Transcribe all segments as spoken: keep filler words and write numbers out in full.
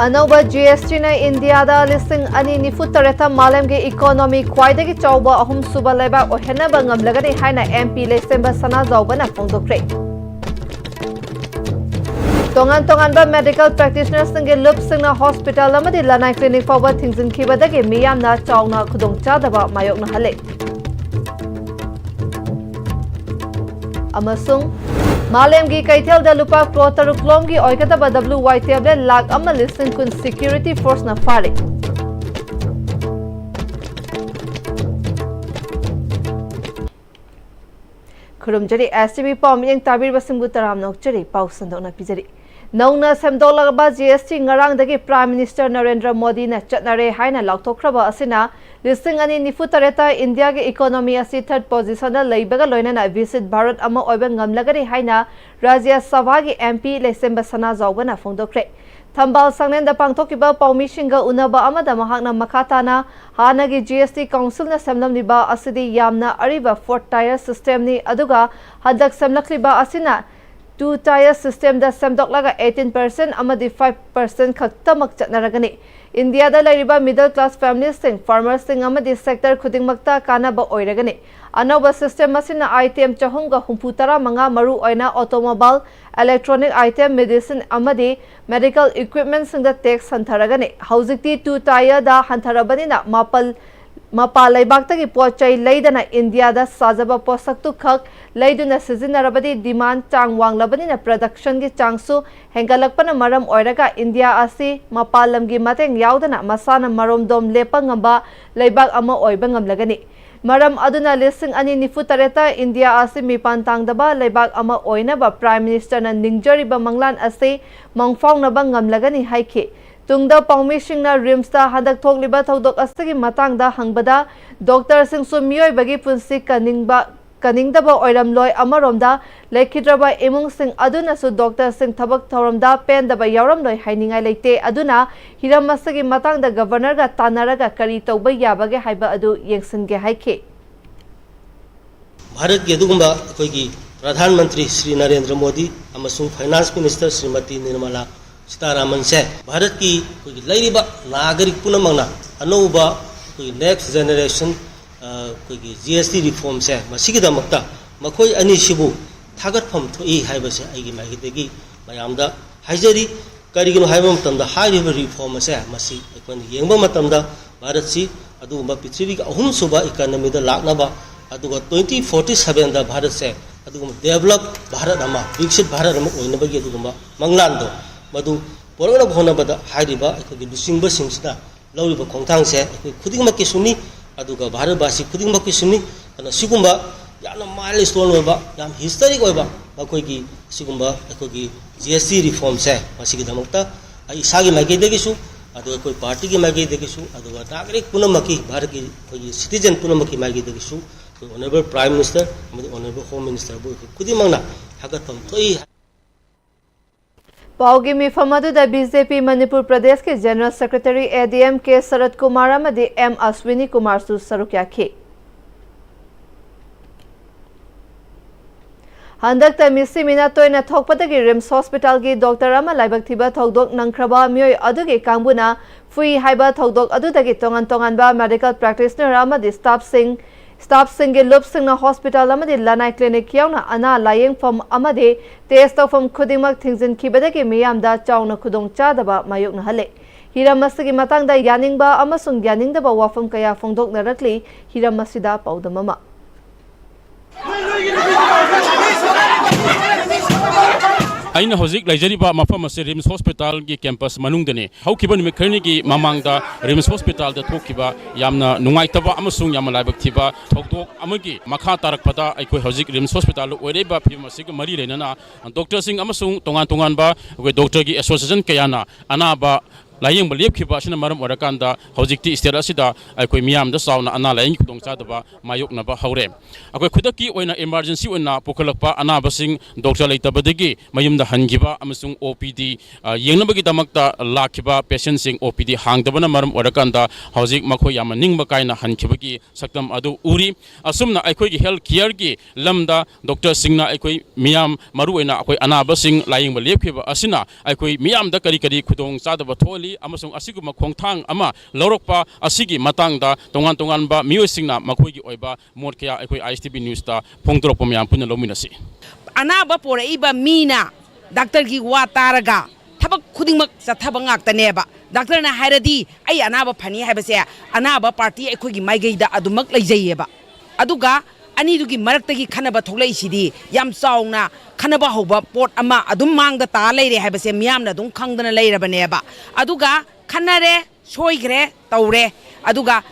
ꯑꯅꯧꯕ ꯖꯤ ꯑꯦꯁ ꯇꯤꯅ ꯏꯟꯗꯤꯌꯥꯗ ꯂꯤꯁꯤꯡ ꯑꯅꯤ ꯅꯤꯐꯨ ꯇꯔꯦꯠꯇ ꯃꯥꯂꯦꯝꯒꯤ ꯏꯀꯣꯅꯣꯃꯤ ꯈ꯭ꯋꯥꯏꯗꯒꯤ ꯆꯥꯎꯕ ꯑꯍꯨꯝꯁꯨꯕ ꯂꯩꯕꯥꯛ ꯑꯣꯏꯍꯟꯅꯕ ꯉꯝꯂꯒꯅꯤ ꯍꯥꯏꯅ ꯑꯦꯝ ꯄꯤ ꯂꯩꯁꯦꯝꯕ ꯁꯅꯥꯖꯥꯎꯕꯅ ꯐꯣꯡꯗꯣꯛꯈ꯭ꯔꯦ꯫ ꯇꯣꯉꯥꯟ ꯇꯣꯉꯥꯟꯕ ꯃꯦꯗꯤꯀꯦꯜ ꯄ꯭ꯔꯦꯛꯇꯤꯁꯅꯔꯁꯤꯡꯒꯤ ꯂꯨꯞꯁꯤꯡꯅ ꯍꯣꯁꯄꯤꯇꯥꯜ ꯑꯃꯗꯤ ꯂꯅꯥꯏ ꯀ꯭ꯂꯤꯅꯤꯛ ꯐꯥꯎꯕ ꯊꯤꯡꯖꯤꯟꯈꯤꯕꯗꯒꯤ ꯃꯤꯌꯥꯝꯅ ꯆꯥꯎꯅ ꯈꯨꯗꯣꯡꯆꯥꯗꯕ ꯃꯥꯌꯣꯛꯅꯍꯜꯂꯦ꯫ ꯑꯃꯁꯨꯡ ꯃꯥꯂꯦꯝꯒꯤ ꯀꯩꯊꯦꯜꯗ ꯂꯨꯄꯥ ꯀ꯭ꯔꯣꯔ ꯇꯔꯨꯛ ꯂꯣꯝꯒꯤ ꯑꯣꯏꯒꯗꯕ W Y tablet ꯂꯥꯈ ꯑꯃ ꯂꯤꯁꯤꯡ ꯀꯨꯟ ꯁꯦꯀ꯭ꯌꯨꯔꯤꯇꯤ ꯐꯣꯔꯁꯅ ꯐꯥꯔꯦ꯫ ꯈꯨꯔꯨꯝꯖꯔꯤ, S T V ꯄꯥꯎ ꯃꯤꯠꯌꯦꯡ ꯇꯥꯕꯤꯔꯤꯕꯁꯤꯡꯕꯨ ꯇꯔꯥꯝꯅ ꯑꯣꯛꯆꯔꯤ꯫ ꯄꯥꯎ ꯁꯟꯗꯣꯛꯅ ꯄꯤꯖꯔꯤ꯫ ꯅꯧꯅ ꯁꯦꯝꯗꯣꯛꯂꯕ G S T ꯉꯔꯥꯡꯗꯒꯤ Prime Minister ꯅꯔꯦꯟꯗ꯭ꯔ ꯃꯣꯗꯤꯅ ꯆꯠꯅꯔꯦ ꯍꯥꯏꯅ ꯂꯥꯎꯊꯣꯛꯈ꯭ꯔꯕ ꯑꯁꯤꯅ ꯂꯤꯁꯤꯡ ꯑꯅꯤ ꯅꯤꯐꯨ ꯇꯔꯦꯠꯇ ꯏꯟꯗꯤꯌꯥꯒꯤ economy ꯑꯁꯤ third positionꯗ ꯂꯩꯕꯒ ꯂꯣꯏꯅꯅ ꯕꯤꯀꯁꯤꯠ ꯚꯥꯔꯠ ꯑꯃ ꯑꯣꯏꯕ ꯉꯝꯂꯒꯅꯤ ꯍꯥꯏꯅ ꯔꯥꯖ꯭ꯌ ꯁꯚꯥꯒꯤ M P ꯂꯩꯁꯦꯝꯕ ꯁꯅꯥꯖꯥꯎꯕꯅ ꯐꯣꯡꯗꯣꯛꯈ꯭ꯔꯦ꯫ ꯊꯝꯕꯥꯜ ꯁꯪꯂꯦꯟꯗ ꯄꯥꯡꯊꯣꯛꯈꯤꯕ ꯄꯥꯎꯃꯤꯁꯤꯡꯒ ꯎꯅꯕ ꯑꯃꯗ ꯃꯍꯥꯛꯅ ꯃꯈꯥ ꯇꯥꯅ ꯍꯥꯟꯅꯒꯤ G S T councilꯅ ꯁꯦꯝꯂꯝꯂꯤꯕ ꯑꯁꯤꯗꯤ ꯌꯥꯝꯅ ꯑꯔꯤꯕ fourth tier systemꯅꯤ, ꯑꯗꯨꯒ ꯍꯟꯗꯛ ꯁꯦꯝꯂꯛꯂꯤꯕ ꯑꯁꯤꯅ two tier systemꯗ ꯁꯦꯝꯗꯣꯛꯂꯒ eighteen percent ꯑꯃꯗꯤ five percent ꯈꯛꯇꯃꯛ ꯆꯠꯅꯔꯒꯅꯤ꯫ ꯏꯟꯗꯤꯌꯥꯗ ꯂꯩꯔꯤꯕ middle class familyꯁꯤꯡ, farmerꯁꯤꯡ ꯑꯃꯗꯤ sector ꯈꯨꯗꯤꯡꯃꯛꯇ ꯀꯥꯟꯅꯕ ꯑꯣꯏꯔꯒꯅꯤ꯫ ꯑꯅꯧꯕ system ꯑꯁꯤꯅ item ꯆꯍꯨꯝꯒ ꯍꯨꯝꯐꯨ ꯇꯔꯥ ꯃꯉꯥ, ꯃꯔꯨ ꯑꯣꯏꯅ automobile, electronic item, medicine ꯑꯃꯗꯤ medical equipmentꯁꯤꯡꯗ tax ꯍꯟꯊꯔꯒꯅꯤ꯫ ꯍꯧꯖꯤꯛꯇꯤ two tierꯗ ꯍꯟꯊꯔꯕꯅꯤꯅ ꯃꯥꯄꯜ, ꯃꯄꯥꯟ ꯂꯩꯕꯥꯛꯇꯒꯤ ꯄꯣꯠ ꯆꯩ ꯂꯩꯗꯅ ꯏꯟꯗꯤꯌꯥꯗ ꯁꯥꯖꯕ ꯄꯣꯠꯁꯛꯇꯨ ꯈꯛ ꯂꯩꯗꯨꯅ ꯁꯤꯖꯤꯟꯅꯔꯕꯗꯤ demand ꯆꯥꯡ ꯋꯥꯡꯂꯕꯅꯤꯅ productionꯒꯤ ꯆꯥꯡꯁꯨ ꯍꯦꯟꯒꯠꯂꯛꯄꯅ ꯃꯔꯝ ꯑꯣꯏꯔꯒ ꯏꯟꯗꯤꯌꯥ ꯑꯁꯤ ꯃꯄꯥꯟ ꯂꯝꯒꯤ ꯃꯇꯦꯡ ꯌꯥꯎꯗꯅ ꯃꯁꯥꯅ ꯃꯔꯣꯝꯗꯣꯝ ꯂꯦꯞꯄ ꯉꯝꯕ ꯂꯩꯕꯥꯛ ꯑꯃ ꯑꯣꯏꯕ ꯉꯝꯂꯒꯅꯤ꯫ ꯃꯔꯝ ꯑꯗꯨꯅ ꯂꯤꯁꯤꯡ ꯑꯅꯤ ꯅꯤꯐꯨ ꯇꯔꯦꯠꯇ ꯏꯟꯗꯤꯌꯥ ꯑꯁꯤ ꯃꯤꯄꯥꯟ ꯇꯥꯡꯗꯕ ꯂꯩꯕꯥꯛ ꯑꯃ ꯑꯣꯏꯅꯕ Prime Ministerꯅ ꯅꯤꯡꯖꯔꯤꯕ ꯃꯪꯂꯥꯟ ꯑꯁꯤ ꯃꯪꯐꯥꯎꯅꯕ ꯉꯝꯂꯒꯅꯤ ꯍꯥꯏꯈꯤ꯫ ꯇꯨꯡꯗ ꯄꯥꯎꯃꯤꯁꯤꯡꯅ RIMSꯇ ꯍꯟꯗꯛ ꯊꯣꯛꯂꯤꯕ ꯊꯧꯗꯣꯛ ꯑꯁꯤꯒꯤ ꯃꯇꯥꯡꯗ ꯍꯪꯕꯗ, doctorꯁꯤꯡꯁꯨ ꯃꯤꯑꯣꯏꯕꯒꯤ ꯄꯨꯟꯁꯤ ꯀꯟꯅꯤꯡꯕ, ꯀꯟꯅꯤꯡꯗꯕ ꯑꯣꯏꯔꯝꯂꯣꯏ, ꯑꯃꯔꯣꯝꯗ ꯂꯩꯈꯤꯗ꯭ꯔꯕ ꯏꯃꯨꯡꯁꯤꯡ ꯑꯗꯨꯅꯁꯨ doctorꯁꯤꯡ ꯊꯕꯛ ꯊꯧꯔꯝꯗ ꯄꯦꯟꯗꯕ ꯌꯥꯎꯔꯝꯂꯣꯏ ꯍꯥꯏꯅꯤꯡꯉꯥꯏ ꯂꯩꯇꯦ꯫ ꯑꯗꯨꯅ ꯍꯤꯔꯝ ꯑꯁꯤꯒꯤ ꯃꯇꯥꯡꯗ Governorꯒ ꯇꯥꯟꯅꯔꯒ ꯀꯔꯤ ꯇꯧꯕ ꯌꯥꯕꯒꯦ ꯍꯥꯏꯕ ꯑꯗꯨ ꯌꯦꯡꯁꯤꯟꯒꯦ ꯍꯥꯏꯈꯤ꯫ ꯚꯥꯔꯠꯀꯤ ꯑꯗꯨꯒꯨꯝꯕ ꯑꯩꯈꯣꯏꯒꯤ ꯄ꯭ꯔꯙꯥꯟ ꯃꯟꯇ꯭ꯔꯤ ꯁ꯭ꯔꯤ ꯅꯔꯦꯟꯗ꯭ꯔ ꯃꯣꯗꯤ ꯑꯃꯁꯨꯡ Finance Minister ꯁ꯭ꯔꯤꯃꯇꯤ ꯅꯤꯔꯃꯂꯥ ꯁꯤꯇꯥꯔꯥꯃꯟꯁꯦ ꯚꯥꯔꯠꯀꯤ ꯑꯩꯈꯣꯏꯒꯤ ꯂꯩꯔꯤꯕ ꯅꯥꯒꯔꯤꯛ ꯄꯨꯝꯅꯃꯛꯅ ꯑꯅꯧꯕ ꯑꯩꯈꯣꯏꯒꯤ next generation, ꯑ, ꯑꯩꯈꯣꯏꯒꯤ G S T reformꯁꯦ ꯃꯁꯤꯒꯤꯗꯃꯛꯇ ꯃꯈꯣꯏ ꯑꯅꯤꯁꯤꯕꯨ ꯊꯥꯒꯠꯐꯝ ꯊꯣꯛꯏ ꯍꯥꯏꯕꯁꯦ ꯑꯩꯒꯤ ꯃꯥꯏꯀꯩꯗꯒꯤ ꯃꯌꯥꯝꯗ ꯍꯥꯏꯖꯔꯤ꯫ ꯀꯔꯤꯒꯤꯅꯣ ꯍꯥꯏꯕ ꯃꯇꯝꯗ ꯍꯥꯏꯔꯤꯕ reform ꯑꯁꯦ ꯃꯁꯤ ꯑꯩꯈꯣꯏꯅ ꯌꯦꯡꯕ ꯃꯇꯝꯗ ꯚꯥꯔꯠꯁꯤ ꯑꯗꯨꯒꯨꯝꯕ ꯄ꯭ꯔꯤꯊꯤꯕꯤꯒꯤ ꯑꯍꯨꯝꯁꯨꯕ economyꯗ ꯂꯥꯛꯅꯕ, ꯑꯗꯨꯒ twenty forty sevenꯗ ꯚꯥꯔꯠꯁꯦ ꯑꯗꯨꯒꯨꯝꯕ develop ꯚꯥꯔꯠ ꯑꯃ, ꯕꯤꯛꯁꯤꯠ ꯚꯥꯔꯠ ꯑꯃ ꯑꯣꯏꯅꯕꯒꯤ ꯑꯗꯨꯒꯨꯝꯕ ꯃꯪꯂꯥꯟꯗꯣ ꯃꯗꯨ ꯄꯨꯔꯛꯅꯕ ꯍꯣꯠꯅꯕꯗ ꯍꯥꯏꯔꯤꯕ ꯑꯩꯈꯣꯏꯒꯤ ꯂꯨꯆꯤꯡꯕꯁꯤꯡꯁꯤꯅ ꯂꯧꯔꯤꯕ ꯈꯣꯡꯊꯥꯡꯁꯦ ꯑꯩꯈꯣꯏ ꯈꯨꯗꯤꯡꯃꯛꯀꯤꯁꯨꯅꯤ, ꯑꯗꯨꯒ ꯚꯥꯔꯠꯕꯥꯁꯤ ꯈꯨꯗꯤꯡꯃꯛꯀꯤꯁꯨꯅꯤ꯫ ꯑꯗꯨꯅ ꯁꯤꯒꯨꯝꯕ ꯌꯥꯝꯅ milestone ꯑꯣꯏꯕ, ꯌꯥꯝ historic ꯑꯣꯏꯕ ꯃꯈꯣꯏꯒꯤ ꯁꯤꯒꯨꯝꯕ ꯑꯩꯈꯣꯏꯒꯤ G S T reformꯁꯦ ꯃꯁꯤꯒꯤꯗꯃꯛꯇ ꯑꯩ ꯏꯁꯥꯒꯤ ꯃꯥꯏꯀꯩꯗꯒꯤꯁꯨ, ꯑꯗꯨꯒ ꯑꯩꯈꯣꯏ partyꯒꯤ ꯃꯥꯏꯀꯩꯗꯒꯤꯁꯨ, ꯑꯗꯨꯒ ꯅꯥꯒꯔꯤꯛ ꯄꯨꯝꯅꯃꯛꯀꯤ, ꯚꯥꯔꯠꯀꯤ ꯑꯩꯈꯣꯏꯒꯤ citizen ꯄꯨꯝꯅꯃꯛꯀꯤ ꯃꯥꯏꯀꯩꯗꯒꯤꯁꯨ ꯑꯩꯈꯣꯏ honourable Prime Minister ꯑꯃꯗꯤ honourable Home Ministerꯕꯨ ꯑꯩꯈꯣꯏ ꯈꯨꯗꯤꯡꯃꯛꯅ ꯊꯥꯒꯠꯐꯝ ꯊꯣꯛꯏ꯫ ꯄꯥꯎꯒꯤ ꯃꯤꯐꯝ ꯑꯗꯨꯗ B J P ꯃꯅꯤꯄꯨꯔ ꯄ꯭ꯔꯗꯦꯁꯀꯤ General Secretary A D M K ꯁꯔꯠ ꯀꯨꯃꯥꯔ ꯑꯃꯗꯤ M ꯑꯁ꯭ꯋꯤꯅꯤ ꯀꯨꯃꯥꯔꯁꯨ ꯁꯔꯨꯛ ꯌꯥꯈꯤ꯫ ꯍꯟꯗꯛꯇ ꯃꯤꯁꯤ ꯃꯤꯅꯥ ꯇꯣꯏꯅ ꯊꯣꯛꯄꯗꯒꯤ ꯔꯤꯝꯁ ꯍꯣꯁꯄꯤꯇꯥꯜꯒꯤ ꯗꯣꯛꯇꯔ ꯑꯃ ꯂꯥꯏꯕꯛ ꯊꯤꯕ ꯊꯧꯗꯣꯛ ꯅꯪꯈ꯭ꯔꯕ ꯃꯤꯑꯣꯏ ꯑꯗꯨꯒꯤ ꯀꯥꯡꯕꯨꯅ ꯐꯨꯏ ꯍꯥꯏꯕ ꯊꯧꯗꯣꯛ ꯑꯗꯨꯗꯒꯤ ꯇꯣꯉꯥꯟ ꯇꯣꯉꯥꯟꯕ medical practitioner ꯑꯃꯗꯤ staffꯁꯤꯡ, staffꯁꯤꯡꯒꯤ ꯂꯨꯞꯁꯤꯡꯅ ꯍꯣꯁꯄꯤꯇꯥꯜ ꯑꯃꯗꯤ ꯂꯅꯥꯏ clinic ꯌꯥꯎꯅ ꯑꯅꯥ ꯂꯥꯌꯦꯡꯐꯝ ꯑꯃꯗꯤ test ꯇꯧꯐꯝ ꯈꯨꯗꯤꯡꯃꯛ ꯊꯤꯡꯖꯤꯟꯈꯤꯕꯗꯒꯤ ꯃꯤꯌꯥꯝꯗ ꯆꯥꯎꯅ ꯈꯨꯗꯣꯡꯆꯥꯗꯕ ꯃꯥꯌꯣꯛꯅꯍꯜꯂꯦ꯫ ꯍꯤꯔꯝ ꯑꯁꯤꯒꯤ ꯃꯇꯥꯡꯗ ꯌꯥꯅꯤꯡꯕ ꯑꯃꯁꯨꯡ ꯌꯥꯅꯤꯡꯗꯕ ꯋꯥꯐꯝ ꯀꯌꯥ ꯐꯣꯡꯗꯣꯛꯅꯔꯛꯂꯤ꯫ ꯍꯤꯔꯝ ꯑꯁꯤꯗ ꯄꯥꯎꯗꯝ ꯑꯃ꯫ ꯑꯩꯅ ꯍꯧꯖꯤꯛ ꯂꯩꯖꯔꯤꯕ ꯃꯐꯝ ꯑꯁꯤ ꯔꯤꯝꯁ ꯍꯣꯁꯄꯤꯇꯥꯜꯒꯤ campus ꯃꯅꯨꯡꯗꯅꯤ꯫ ꯍꯧꯈꯤꯕ ꯅꯨꯃꯤꯠ ꯈꯔꯅꯤꯒꯤ ꯃꯃꯥꯡꯗ ꯔꯤꯝꯁ ꯍꯣꯁꯄꯤꯇꯥꯜꯗ ꯊꯣꯛꯈꯤꯕ ꯌꯥꯝꯅ ꯅꯨꯡꯉꯥꯏꯇꯕ ꯑꯃꯁꯨꯡ ꯌꯥꯝꯅ ꯂꯥꯏꯕꯛ ꯊꯤꯕ ꯊꯧꯗꯣꯛ ꯑꯃꯒꯤ ꯃꯈꯥ ꯇꯥꯔꯛꯄꯗ ꯑꯩꯈꯣꯏ ꯍꯧꯖꯤꯛ ꯔꯤꯝꯁ ꯍꯣꯁꯄꯤꯇꯥꯜꯗ ꯑꯣꯏꯔꯛꯏꯕ ꯐꯤꯕꯝ ꯑꯁꯤꯒ ꯃꯔꯤ ꯂꯩꯅꯅ ꯗꯣꯛꯇꯔꯁꯤꯡ ꯑꯃꯁꯨꯡ ꯇꯣꯉꯥꯟ ꯇꯣꯉꯥꯟꯕ ꯑꯩꯈꯣꯏ ꯗꯣꯛꯇꯔꯒꯤ association ꯀꯌꯥꯅ ꯑꯅꯥꯕ ꯂꯥꯌꯦꯡꯕ ꯂꯦꯞꯈꯤꯕ ꯑꯁꯤꯅ ꯃꯔꯝ ꯑꯣꯏꯔꯀꯥꯟꯗ ꯍꯧꯖꯤꯛꯇꯤ state ꯑꯁꯤꯗ ꯑꯩꯈꯣꯏ ꯃꯤꯌꯥꯝꯗ ꯆꯥꯎꯅ ꯑꯅꯥ ꯂꯥꯌꯦꯡꯒꯤ ꯈꯨꯗꯣꯡꯆꯥꯗꯕ ꯃꯥꯌꯣꯛꯅꯕ ꯍꯧꯔꯦ꯫ ꯑꯩꯈꯣꯏ ꯈꯨꯗꯛꯀꯤ ꯑꯣꯏꯅ emergency ꯑꯣꯏꯅ ꯄꯨꯈꯠꯂꯛꯄ ꯑꯅꯥꯕꯁꯤꯡ doctor ꯂꯩꯇꯕꯗꯒꯤ ꯃꯌꯨꯝꯗ ꯍꯟꯈꯤꯕ ꯑꯃꯁꯨꯡ O P D, ꯑ, ꯌꯦꯡꯅꯕꯒꯤꯗꯃꯛꯇ ꯂꯥꯛꯈꯤꯕ patientꯁꯤꯡ O P D ꯍꯥꯡꯗꯕꯅ ꯃꯔꯝ ꯑꯣꯏꯔꯀꯥꯟꯗ ꯍꯧꯖꯤꯛ ꯃꯈꯣꯏ ꯌꯥꯝꯅ ꯅꯤꯡꯕ ꯀꯥꯏꯅ ꯍꯟꯈꯤꯕꯒꯤ ꯁꯛꯇꯝ ꯑꯗꯨ ꯎꯔꯤ꯫ ꯑꯁꯨꯝꯅ ꯑꯩꯈꯣꯏꯒꯤ health careꯒꯤ ꯂꯝꯗ doctorꯁꯤꯡꯅ ꯑꯩꯈꯣꯏ ꯃꯤꯌꯥꯝ, ꯃꯔꯨꯑꯣꯏꯅ ꯑꯩꯈꯣꯏ ꯑꯅꯥꯕꯁꯤꯡ ꯂꯥꯌꯦꯡꯕ ꯂꯦꯞꯈꯤꯕ ꯑꯁꯤꯅ ꯑꯩꯈꯣꯏ ꯃꯤꯌꯥꯝꯗ ꯀꯔꯤ ꯀꯔꯤ ꯈꯨꯗꯣꯡꯆꯥꯗꯕ ꯊꯣꯛꯍꯜꯂꯤ ꯑꯃꯁꯨꯡ ꯑꯁꯤꯒꯨꯝꯕ ꯈꯣꯡꯊꯥꯡ ꯑꯃ ꯂꯧꯔꯛꯄ ꯑꯁꯤꯒꯤ ꯃꯇꯥꯡꯗ ꯇꯣꯉꯥꯟ ꯇꯣꯉꯥꯟꯕ ꯃꯤꯑꯣꯏꯁꯤꯡꯅ ꯃꯈꯣꯏꯒꯤ ꯑꯣꯏꯕ ꯃꯣꯠ ꯀꯌꯥ ꯑꯩꯈꯣꯏ I S T V newsꯇ ꯐꯣꯡꯗꯣꯔꯛꯄ ꯃꯌꯥꯝ ꯄꯨꯟꯅ ꯂꯧꯃꯤꯟꯅꯁꯤ꯫ ꯑꯅꯥꯕ ꯄꯣꯔꯛꯏꯕ ꯃꯤꯅ doctorꯒꯤ ꯋꯥ ꯇꯥꯔꯒ ꯊꯕꯛ ꯈꯨꯗꯤꯡꯃꯛ ꯆꯠꯊꯕ ꯉꯥꯛꯇꯅꯦꯕ꯫ Doctorꯅ ꯍꯥꯏꯔꯗꯤ ꯑꯩ ꯑꯅꯥꯕ ꯐꯅꯤ ꯍꯥꯏꯕꯁꯦ ꯑꯅꯥꯕ party ꯑꯩꯈꯣꯏꯒꯤ ꯃꯥꯏꯀꯩꯗ ꯑꯗꯨꯃꯛ ꯂꯩꯖꯩꯌꯦꯕ꯫ ꯑꯗꯨꯒ ꯑꯅꯤꯗꯨꯒꯤ ꯃꯔꯛꯇꯒꯤ ꯈꯟꯅꯕ ꯊꯣꯛꯂꯛꯏꯁꯤꯗꯤ ꯌꯥꯝ ꯆꯥꯎꯅ ꯈꯟꯅꯕ ꯍꯧꯕ ꯄꯣꯠ ꯑꯃ ꯑꯗꯨꯝ ꯃꯥꯡꯗ ꯇꯥ ꯂꯩꯔꯦ ꯍꯥꯏꯕꯁꯦ ꯃꯤꯌꯥꯝꯅ ꯑꯗꯨꯝ ꯈꯪꯗꯅ ꯂꯩꯔꯕꯅꯦꯕ꯫ ꯑꯗꯨꯒ ꯈꯟꯅꯔꯦ, ꯁꯣꯏꯈ꯭ꯔꯦ, ꯇꯧꯔꯦ, ꯑꯗꯨꯒ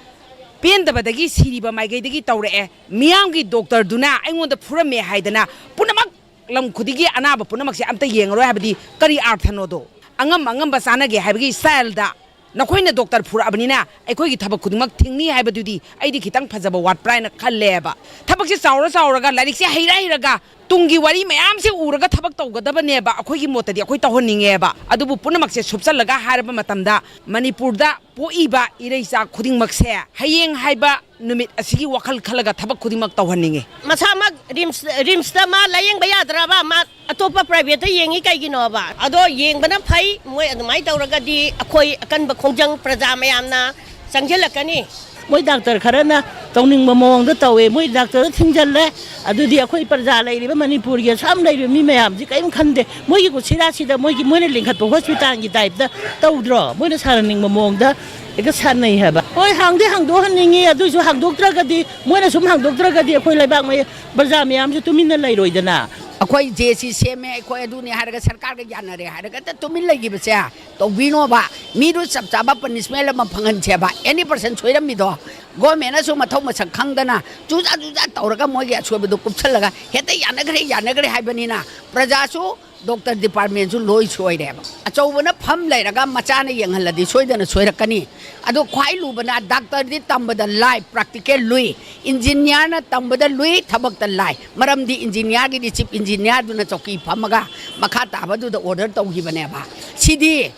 ꯄꯦꯟꯗꯕꯗꯒꯤ ꯁꯤꯔꯤꯕ ꯃꯥꯏꯀꯩꯗꯒꯤ ꯇꯧꯔꯛꯑꯦ꯫ ꯃꯤꯌꯥꯝꯒꯤ doctorꯗꯨꯅ ꯑꯩꯉꯣꯟꯗ ꯐꯨꯔꯝꯃꯦ ꯍꯥꯏꯗꯅ ꯄꯨꯝꯅꯃꯛ ꯂꯝ ꯈꯨꯗꯤꯡꯒꯤ ꯑꯅꯥꯕ ꯄꯨꯝꯅꯃꯛꯁꯦ ꯑꯝꯇ ꯌꯦꯡꯉꯔꯣꯏ ꯍꯥꯏꯕꯗꯤ ꯀꯔꯤ ꯑꯥꯔꯊꯅꯣꯗꯣ? ꯑꯉꯝ ꯑꯉꯝꯕ ꯆꯥꯟꯅꯒꯦ ꯍꯥꯏꯕꯒꯤ styleꯗ ꯅꯈꯣꯏꯅ doctor ꯐꯨꯔꯛꯑꯕꯅꯤꯅ ꯑꯩꯈꯣꯏꯒꯤ ꯊꯕꯛ ꯈꯨꯗꯤꯡꯃꯛ ꯊꯤꯡꯅꯤ ꯍꯥꯏꯕꯗꯨꯗꯤ ꯑꯩꯗꯤ ꯈꯤꯇꯪ ꯐꯖꯕ ꯋꯥꯠꯄ꯭ꯔꯥ ꯍꯥꯏꯅ ꯈꯜꯂꯦꯕ꯫ ꯊꯕꯛꯁꯦ ꯆꯥꯎꯔ ꯆꯥꯎꯔꯒ, ꯂꯥꯏꯔꯤꯛꯁꯦ ꯍꯩꯔ ꯍꯩꯔꯒ, ꯇꯨꯡꯒꯤ ꯋꯥꯔꯤ ꯃꯌꯥꯝꯁꯦ ꯎꯔꯒ ꯊꯕꯛ ꯇꯧꯒꯗꯕꯅꯦꯕ꯫ ꯑꯩꯈꯣꯏꯒꯤ ꯃꯣꯠꯇꯗꯤ ꯑꯩꯈꯣꯏ ꯇꯧꯍꯟꯅꯤꯡꯉꯦꯕ꯫ ꯑꯗꯨꯕꯨ ꯄꯨꯝꯅꯃꯛꯁꯦ ꯁꯨꯞꯆꯜꯂꯒ ꯍꯥꯏꯔꯕ ꯃꯇꯝꯗ, ꯃꯅꯤꯄꯨꯔꯗ ꯄꯣꯛꯏꯕ ꯏꯔꯩꯆꯥ ꯈꯨꯗꯤꯡꯃꯛꯁꯦ ꯍꯌꯦꯡ ꯍꯥꯏꯕ ꯅꯨꯃꯤꯠ ꯑꯁꯤꯒꯤ ꯋꯥꯈꯜ ꯈꯜꯂꯒ ꯊꯕꯛ ꯈꯨꯗꯤꯡꯃꯛ ꯇꯧꯍꯟꯅꯤꯡꯉꯤ꯫ ꯃꯁꯥꯃꯛ RIMS, RIMSꯇ ꯃꯥ ꯂꯥꯌꯦꯡꯕ ꯌꯥꯗ꯭ꯔꯕ? ꯃꯥ ꯑꯇꯣꯞꯄ privateꯇ ꯌꯦꯡꯉꯤ ꯀꯩꯒꯤꯅꯣꯕ? ꯑꯗꯣ ꯌꯦꯡꯕꯅ ꯐꯩ꯫ ꯃꯣꯏ ꯑꯗꯨꯃꯥꯏꯅ ꯇꯧꯔꯒꯗꯤ ꯑꯩꯈꯣꯏ ꯑꯀꯟꯕ ꯈꯣꯡꯖꯪ ꯄ꯭ꯔꯖꯥ ꯃꯌꯥꯝꯅ ꯆꯪꯁꯤꯜꯂꯛꯀꯅꯤ꯫ ꯃꯣꯏ doctor ꯈꯔꯅ ꯇꯧꯅꯤꯡꯕ ꯃꯑꯣꯡꯗ ꯇꯧꯋꯦ, ꯃꯣꯏ doctorꯗ ꯊꯤꯡꯖꯤꯜꯂꯦ꯫ ꯑꯗꯨꯗꯤ ꯑꯩꯈꯣꯏ ꯄ꯭ꯔꯖꯥ ꯂꯩꯔꯤꯕ, ꯃꯅꯤꯄꯨꯔꯒꯤ ꯑꯁꯥꯝ ꯂꯩꯔꯤꯕ ꯃꯤ ꯃꯌꯥꯝꯁꯤ ꯀꯔꯤꯝ ꯈꯟꯗꯦ꯫ ꯃꯣꯏꯒꯤ ꯀꯨꯁꯤꯔꯥꯁꯤꯗ ꯃꯣꯏꯒꯤ, ꯃꯣꯏꯅ ꯂꯤꯡꯈꯠꯄ hospitalꯒꯤ typeꯇ ꯇꯧꯗ꯭ꯔꯣ? ꯃꯣꯏꯅ ꯁꯥꯟꯅꯅꯤꯡꯕ ꯃꯑꯣꯡꯗ ꯍꯦꯛꯇ ꯁꯥꯟꯅꯩ ꯍꯥꯏꯕ꯫ ꯍꯣꯏ, ꯍꯥꯡꯗꯤ ꯍꯥꯡꯗꯣꯛꯍꯟꯅꯤꯡꯉꯤ, ꯑꯗꯨꯏꯁꯨ ꯍꯥꯡꯗꯣꯛꯇ꯭ꯔꯒꯗꯤ, ꯃꯣꯏꯅ ꯁꯨꯝ ꯍꯥꯡꯗꯣꯛꯇ꯭ꯔꯒꯗꯤ ꯑꯩꯈꯣꯏ ꯂꯩꯕꯥꯛ ꯃꯌꯥ-, ꯄ꯭ꯔꯖꯥ ꯃꯌꯥꯝꯁꯨ ꯇꯨꯃꯤꯟꯅ ꯂꯩꯔꯣꯏꯗꯅ꯫ ꯑꯩꯈꯣꯏ JC ꯁꯦꯝꯃꯦ, ꯑꯩꯈꯣꯏ ꯑꯗꯨꯅꯤ ꯍꯥꯏꯔꯒ ꯁꯔꯀꯥꯔꯒ ꯌꯥꯅꯔꯦ ꯍꯥꯏꯔꯒ ꯍꯦꯛꯇ ꯇꯨꯃꯤꯟ ꯂꯩꯈꯤꯕꯁꯦ ꯇꯧꯕꯤꯅꯣꯕ꯫ ꯃꯤꯗꯨ ꯆꯞ ꯆꯥꯕ punishment ꯑꯃ ꯐꯪꯍꯟꯁꯦꯕ꯫ Any person ꯁꯣꯏꯔꯝꯃꯤꯗꯣ, governmentꯅꯁꯨ ꯃꯊꯧ ꯃꯁꯛ ꯈꯪꯗꯅ ꯆꯨꯖꯥ ꯆꯨꯖꯥ ꯇꯧꯔꯒ ꯃꯣꯏꯒꯤ ꯑꯁꯣꯏꯕꯗꯨ ꯀꯨꯞꯁꯜꯂꯒ ꯍꯦꯛꯇ ꯌꯥꯅꯈ꯭ꯔꯦ, ꯌꯥꯅꯈ꯭ꯔꯦ ꯍꯥꯏꯕꯅꯤꯅ ꯄ꯭ꯔꯖꯥꯁꯨ ꯗꯣꯛꯇꯔ ꯗꯤꯄꯥꯔꯠꯃꯦꯟꯁꯨ ꯂꯣꯏ ꯁꯣꯏꯔꯦꯕ꯫ ꯑꯆꯧꯕꯅ ꯐꯝ ꯂꯩꯔꯒ ꯃꯆꯥꯅ ꯌꯦꯡꯍꯜꯂꯗꯤ ꯁꯣꯏꯗꯅ ꯁꯣꯏꯔꯛꯀꯅꯤ꯫ ꯑꯗꯣ ꯈ꯭ꯋꯥꯏ ꯂꯨꯕꯅ ꯗꯥꯛꯇꯔꯗꯤ ꯇꯝꯕꯗ ꯂꯥꯏ, ꯄ꯭ꯔꯥꯛꯇꯤꯀꯦꯜ ꯂꯨꯏ, ꯏꯟꯖꯤꯅꯤꯌꯥꯔꯅ ꯇꯝꯕꯗ ꯂꯨꯏ, ꯊꯕꯛꯇ ꯂꯥꯏ꯫ ꯃꯔꯝꯗꯤ ꯏꯟꯖꯤꯅꯤꯌꯥꯔꯒꯤꯗꯤ ꯆꯤꯞ ꯏꯟꯖꯤꯅꯤꯌꯥꯔꯗꯨꯅ ꯆꯧꯀꯤ ꯐꯝꯃꯒ ꯃꯈꯥ ꯇꯥꯕꯗꯨꯗ ꯑꯣꯔꯗꯔ ꯇꯧꯈꯤꯕꯅꯦꯕ꯫ ꯁꯤꯗꯤ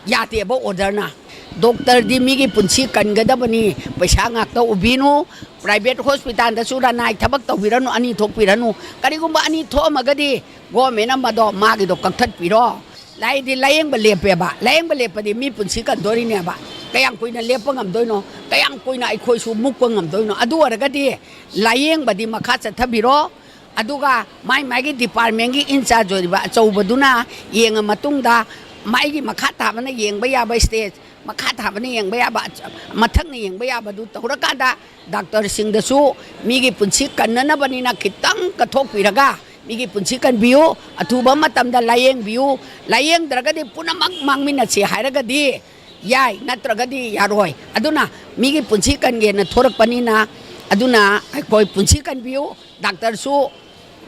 ꯌꯥꯗꯦꯕ ꯑꯣꯔꯗꯔꯅ꯫ ꯗꯣꯛꯇꯔꯗꯤ ꯃꯤꯒꯤ ꯄꯨꯟꯁꯤ ꯀꯟꯒꯗꯕꯅꯤ꯫ ꯄꯩꯁꯥ ꯉꯥꯛꯇ ꯎꯕꯤꯅꯨ꯫ ꯄ꯭ꯔꯥꯏꯚꯦꯠ ꯍꯣꯁꯄꯤꯇꯥꯜꯗꯁꯨ ꯔꯅꯥꯏ ꯊꯕꯛ ꯇꯧꯕꯤꯔꯅꯨ, ꯑꯅꯤ ꯊꯣꯛꯄꯤꯔꯅꯨ꯫ ꯀꯔꯤꯒꯨꯝꯕ ꯑꯅꯤ ꯊꯣꯛꯑꯝꯃꯒꯗꯤ ꯒꯣꯔꯃꯦꯟꯅ ꯃꯗꯣ ꯃꯥꯒꯤꯗꯣ ꯀꯛꯊꯠꯄꯤꯔꯣ꯫ ꯂꯥꯏꯗꯤ ꯂꯥꯌꯦꯡꯕ ꯂꯦꯞꯄꯦꯕ꯫ ꯂꯥꯌꯦꯡꯕ ꯂꯦꯞꯄꯗꯤ ꯃꯤ ꯄꯨꯟꯁꯤ ꯀꯟꯗꯣꯔꯤꯅꯦꯕ꯫ ꯀꯌꯥꯝ ꯀꯨꯏꯅ ꯂꯦꯞꯄ ꯉꯝꯗꯣꯏꯅꯣ? ꯀꯌꯥꯝ ꯀꯨꯏꯅ ꯑꯩꯈꯣꯏꯁꯨ ꯃꯨꯛꯄ ꯉꯝꯗꯣꯏꯅꯣ? ꯑꯗꯨ ꯑꯣꯏꯔꯒꯗꯤ ꯂꯥꯌꯦꯡꯕꯗꯤ ꯃꯈꯥ ꯆꯠꯊꯕꯤꯔꯣ꯫ ꯑꯗꯨꯒ ꯃꯥꯏ ꯃꯥꯏꯒꯤ ꯗꯤꯄꯥꯔꯠꯃꯦꯟꯒꯤ ꯏꯟꯆꯥꯔꯖ ꯑꯣꯏꯔꯤꯕ ꯑꯆꯧꯕꯗꯨꯅ ꯌꯦꯡꯉ ꯃꯇꯨꯡꯗ, ꯃꯥꯏꯒꯤ ꯃꯈꯥ ꯊꯥꯕꯅ ꯌꯦꯡꯕ ꯌꯥꯕ ꯁ꯭ꯇꯦꯖ, ꯃꯈꯥ ꯊꯥꯕꯅ ꯌꯦꯡꯕ ꯌꯥꯕ, ꯃꯊꯛꯅ ꯌꯦꯡꯕ ꯌꯥꯕꯗꯨ ꯇꯧꯔꯀꯥꯟꯗ, ꯗꯥꯛꯇꯔꯁꯤꯡꯗꯁꯨ ꯃꯤꯒꯤ ꯄꯨꯟꯁꯤ ꯀꯟꯅꯅꯕꯅꯤꯅ ꯈꯤꯇꯪ ꯀꯠꯊꯣꯛꯄꯤꯔꯒ ꯃꯤꯒꯤ ꯄꯨꯟꯁꯤ ꯀꯟꯕꯤꯌꯨ꯫ ꯑꯊꯨꯕ ꯃꯇꯝꯗ ꯂꯥꯌꯦꯡꯕꯤꯌꯨ꯫ ꯂꯥꯌꯦꯡꯗ꯭ꯔꯒꯗꯤ ꯄꯨꯝꯅꯃꯛ ꯃꯥꯡꯃꯤꯟꯅꯁꯤ ꯍꯥꯏꯔꯒꯗꯤ ꯌꯥꯏ, ꯅꯠꯇ꯭ꯔꯒꯗꯤ ꯌꯥꯔꯣꯏ꯫ ꯑꯗꯨꯅ ꯃꯤꯒꯤ ꯄꯨꯟꯁꯤ ꯀꯟꯒꯦꯅ ꯊꯣꯔꯛꯄꯅꯤꯅ, ꯑꯗꯨꯅ ꯑꯩꯈꯣꯏ ꯄꯨꯟꯁꯤ ꯀꯟꯕꯤꯌꯨ꯫ ꯗꯥꯛꯇꯔꯁꯨ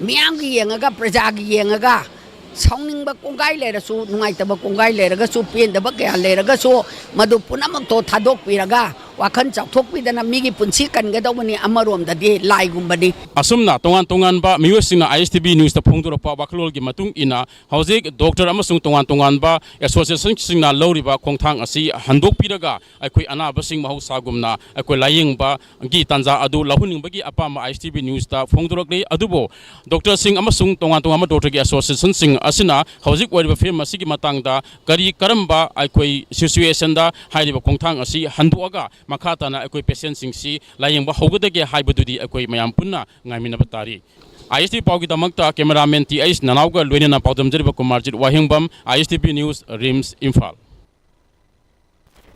ꯃꯤꯌꯥꯝꯒꯤ ꯌꯦꯡꯉꯒ, ꯄ꯭ꯔꯖꯥꯒꯤ ꯌꯦꯡꯉꯒ, ꯁꯥꯎꯅꯤꯡꯕ ꯀꯣꯡꯒꯥꯏ ꯂꯩꯔꯁꯨ, ꯅꯨꯡꯉꯥꯏꯇꯕ ꯀꯣꯡꯒꯥꯏ ꯂꯩꯔꯒꯁꯨ, ꯄꯦꯟꯗꯕ ꯀꯌꯥ ꯂꯩꯔꯒꯁꯨ, ꯃꯗꯨ ꯄꯨꯝꯅꯃꯛꯇꯣ ꯊꯥꯗꯣꯛꯄꯤꯔꯒ, ꯋꯥꯈꯜ ꯆꯥꯎꯊꯣꯛꯄꯤꯗꯅ ꯃꯤꯒꯤ ꯄꯨꯟꯁꯤ ꯀꯟꯒꯗꯧꯕꯅꯤ, ꯑꯃꯔꯣꯝꯗꯗꯤ ꯂꯥꯏꯒꯨꯝꯕꯅꯤ꯫ ꯑꯁꯨꯝꯅ ꯇꯣꯉꯥꯟ ꯇꯣꯉꯥꯟꯕ ꯃꯤꯑꯣꯏꯁꯤꯡꯅ ISTV Newsꯇ ꯐꯣꯡꯗꯣꯔꯛꯄ ꯋꯥꯈꯜꯂꯣꯟꯒꯤ ꯃꯇꯨꯡ ꯏꯟꯅ, ꯍꯧꯖꯤꯛ ꯗꯣꯛꯇꯔ ꯑꯃꯁꯨꯡ ꯇꯣꯉꯥꯟ ꯇꯣꯉꯥꯟꯕ ꯑꯦꯁꯣꯁꯤꯌꯦꯁꯟꯁꯤꯡꯅ ꯂꯧꯔꯤꯕ ꯈꯣꯡꯊꯥꯡ ꯑꯁꯤ ꯍꯟꯗꯣꯛꯄꯤꯔꯒ, ꯑꯩꯈꯣꯏ ꯑꯅꯥꯕꯁꯤꯡ ꯃꯍꯧꯁꯥꯒꯨꯝꯅ ꯑꯩꯈꯣꯏ ꯂꯥꯌꯦꯡꯕꯒꯤ ꯇꯥꯟꯖꯥ ꯑꯗꯨ ꯂꯧꯍꯟꯅꯤꯡꯕꯒꯤ ꯑꯄꯥꯝꯕ ISTV Newsꯇ ꯐꯣꯡꯗꯣꯔꯛꯂꯤ꯫ ꯑꯗꯨꯕꯨ ꯗꯣꯛꯇꯔꯁꯤꯡ ꯑꯃꯁꯨꯡ ꯇꯣꯉꯥꯟ ꯇꯣꯉꯥꯟꯕ ꯗꯣꯛꯇꯔꯒꯤ ꯑꯦꯁꯣꯁꯤꯌꯦꯁꯟꯁꯤꯡ ꯑꯁꯤꯅ ꯍꯧꯖꯤꯛ ꯑꯣꯏꯔꯤꯕ ꯐꯤꯕꯝ ꯑꯁꯤꯒꯤ ꯃꯇꯥꯡꯗ ꯀꯔꯤ ꯀꯔꯝꯕ ꯑꯩꯈꯣꯏ ꯁꯤꯆꯨꯋꯦꯁꯟꯗ ꯍꯥꯏꯔꯤꯕ ꯈꯣꯡꯊꯥꯡ ꯑꯁꯤ ꯍꯟꯗꯣꯛꯑꯒ ꯃꯈꯥ ꯇꯥꯅ ꯑꯩꯈꯣꯏ ꯄꯦꯁꯦꯟꯁꯤꯡꯁꯤ ꯂꯥꯌꯦꯡꯕ ꯍꯧꯒꯗꯒꯦ ꯍꯥꯏꯕꯗꯨꯗꯤ ꯑꯩꯈꯣꯏ ꯃꯌꯥꯝ ꯄꯨꯟꯅ ꯉꯥꯏꯃꯤꯟꯅꯕ ꯇꯥꯔꯤ꯫ ISTV ꯄꯥꯎꯒꯤꯗꯃꯛꯇ ꯀꯦꯃꯦꯔꯥꯃꯦꯟ TH ꯅꯅꯥꯎꯒ ꯂꯣꯏꯅꯅ ꯄꯥꯎꯗꯝꯖꯔꯤꯕ ꯀꯨꯃꯥꯔꯖꯤꯠ ꯋꯥꯍꯦꯡꯕꯝ, ISTV News, RIMS, ꯏꯝꯐꯥꯜ꯫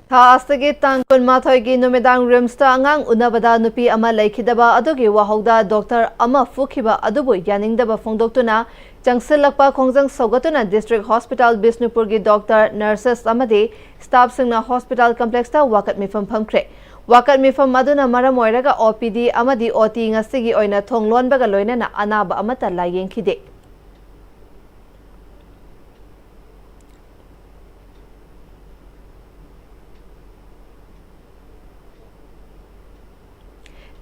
ꯊꯥ ꯑꯁꯤꯒꯤ ꯇꯥꯡ ꯀꯨꯟꯃꯥꯊꯣꯏꯒꯤ ꯅꯨꯃꯤꯗꯥꯡ RIMSꯇ ꯑꯉꯥꯡ ꯎꯅꯕꯗ ꯅꯨꯄꯤ ꯑꯃ ꯂꯩꯈꯤꯗꯕ ꯑꯗꯨꯒꯤ ꯋꯥꯍꯧꯗ ꯗꯣꯛꯇꯔ ꯑꯃ ꯐꯨꯈꯤꯕ ꯑꯗꯨꯕꯨ ꯌꯥꯅꯤꯡꯗꯕ ꯐꯣꯡꯗꯣꯛꯇꯨꯅ ꯆꯪꯁꯤꯜꯂꯛꯄ ꯈꯣꯡꯖꯪ ꯁꯧꯒꯠꯇꯨꯅ ꯗꯤꯁꯇ꯭ꯔꯤꯛ ꯍꯣꯁꯄꯤꯇꯥꯜ ꯕꯤꯁꯅꯨꯄꯨꯔꯒꯤ ꯗꯣꯛꯇꯔ, ꯅꯔꯁꯦꯁ ꯑꯃꯗꯤ ꯁ꯭ꯇꯥꯐꯁꯤꯡꯅ ꯍꯣꯁꯄꯤꯇꯥꯜ ꯀꯝꯄ꯭ꯂꯦꯛꯁꯇ ꯋꯥꯀꯠ ꯃꯤꯐꯝ ꯐꯝꯈ꯭ꯔꯦ꯫ ꯋꯥꯀꯠ ꯃꯤꯐꯝ ꯑꯗꯨꯅ ꯃꯔꯝ ꯑꯣꯏꯔꯒ OPD ꯑꯃꯗꯤ OT ꯉꯁꯤꯒꯤ ꯑꯣꯏꯅ ꯊꯣꯡ ꯂꯣꯟꯕꯒ ꯂꯣꯏꯅꯅ ꯑꯅꯥꯕ ꯑꯃꯠꯇ ꯂꯥꯌꯦꯡꯈꯤꯗꯦ꯫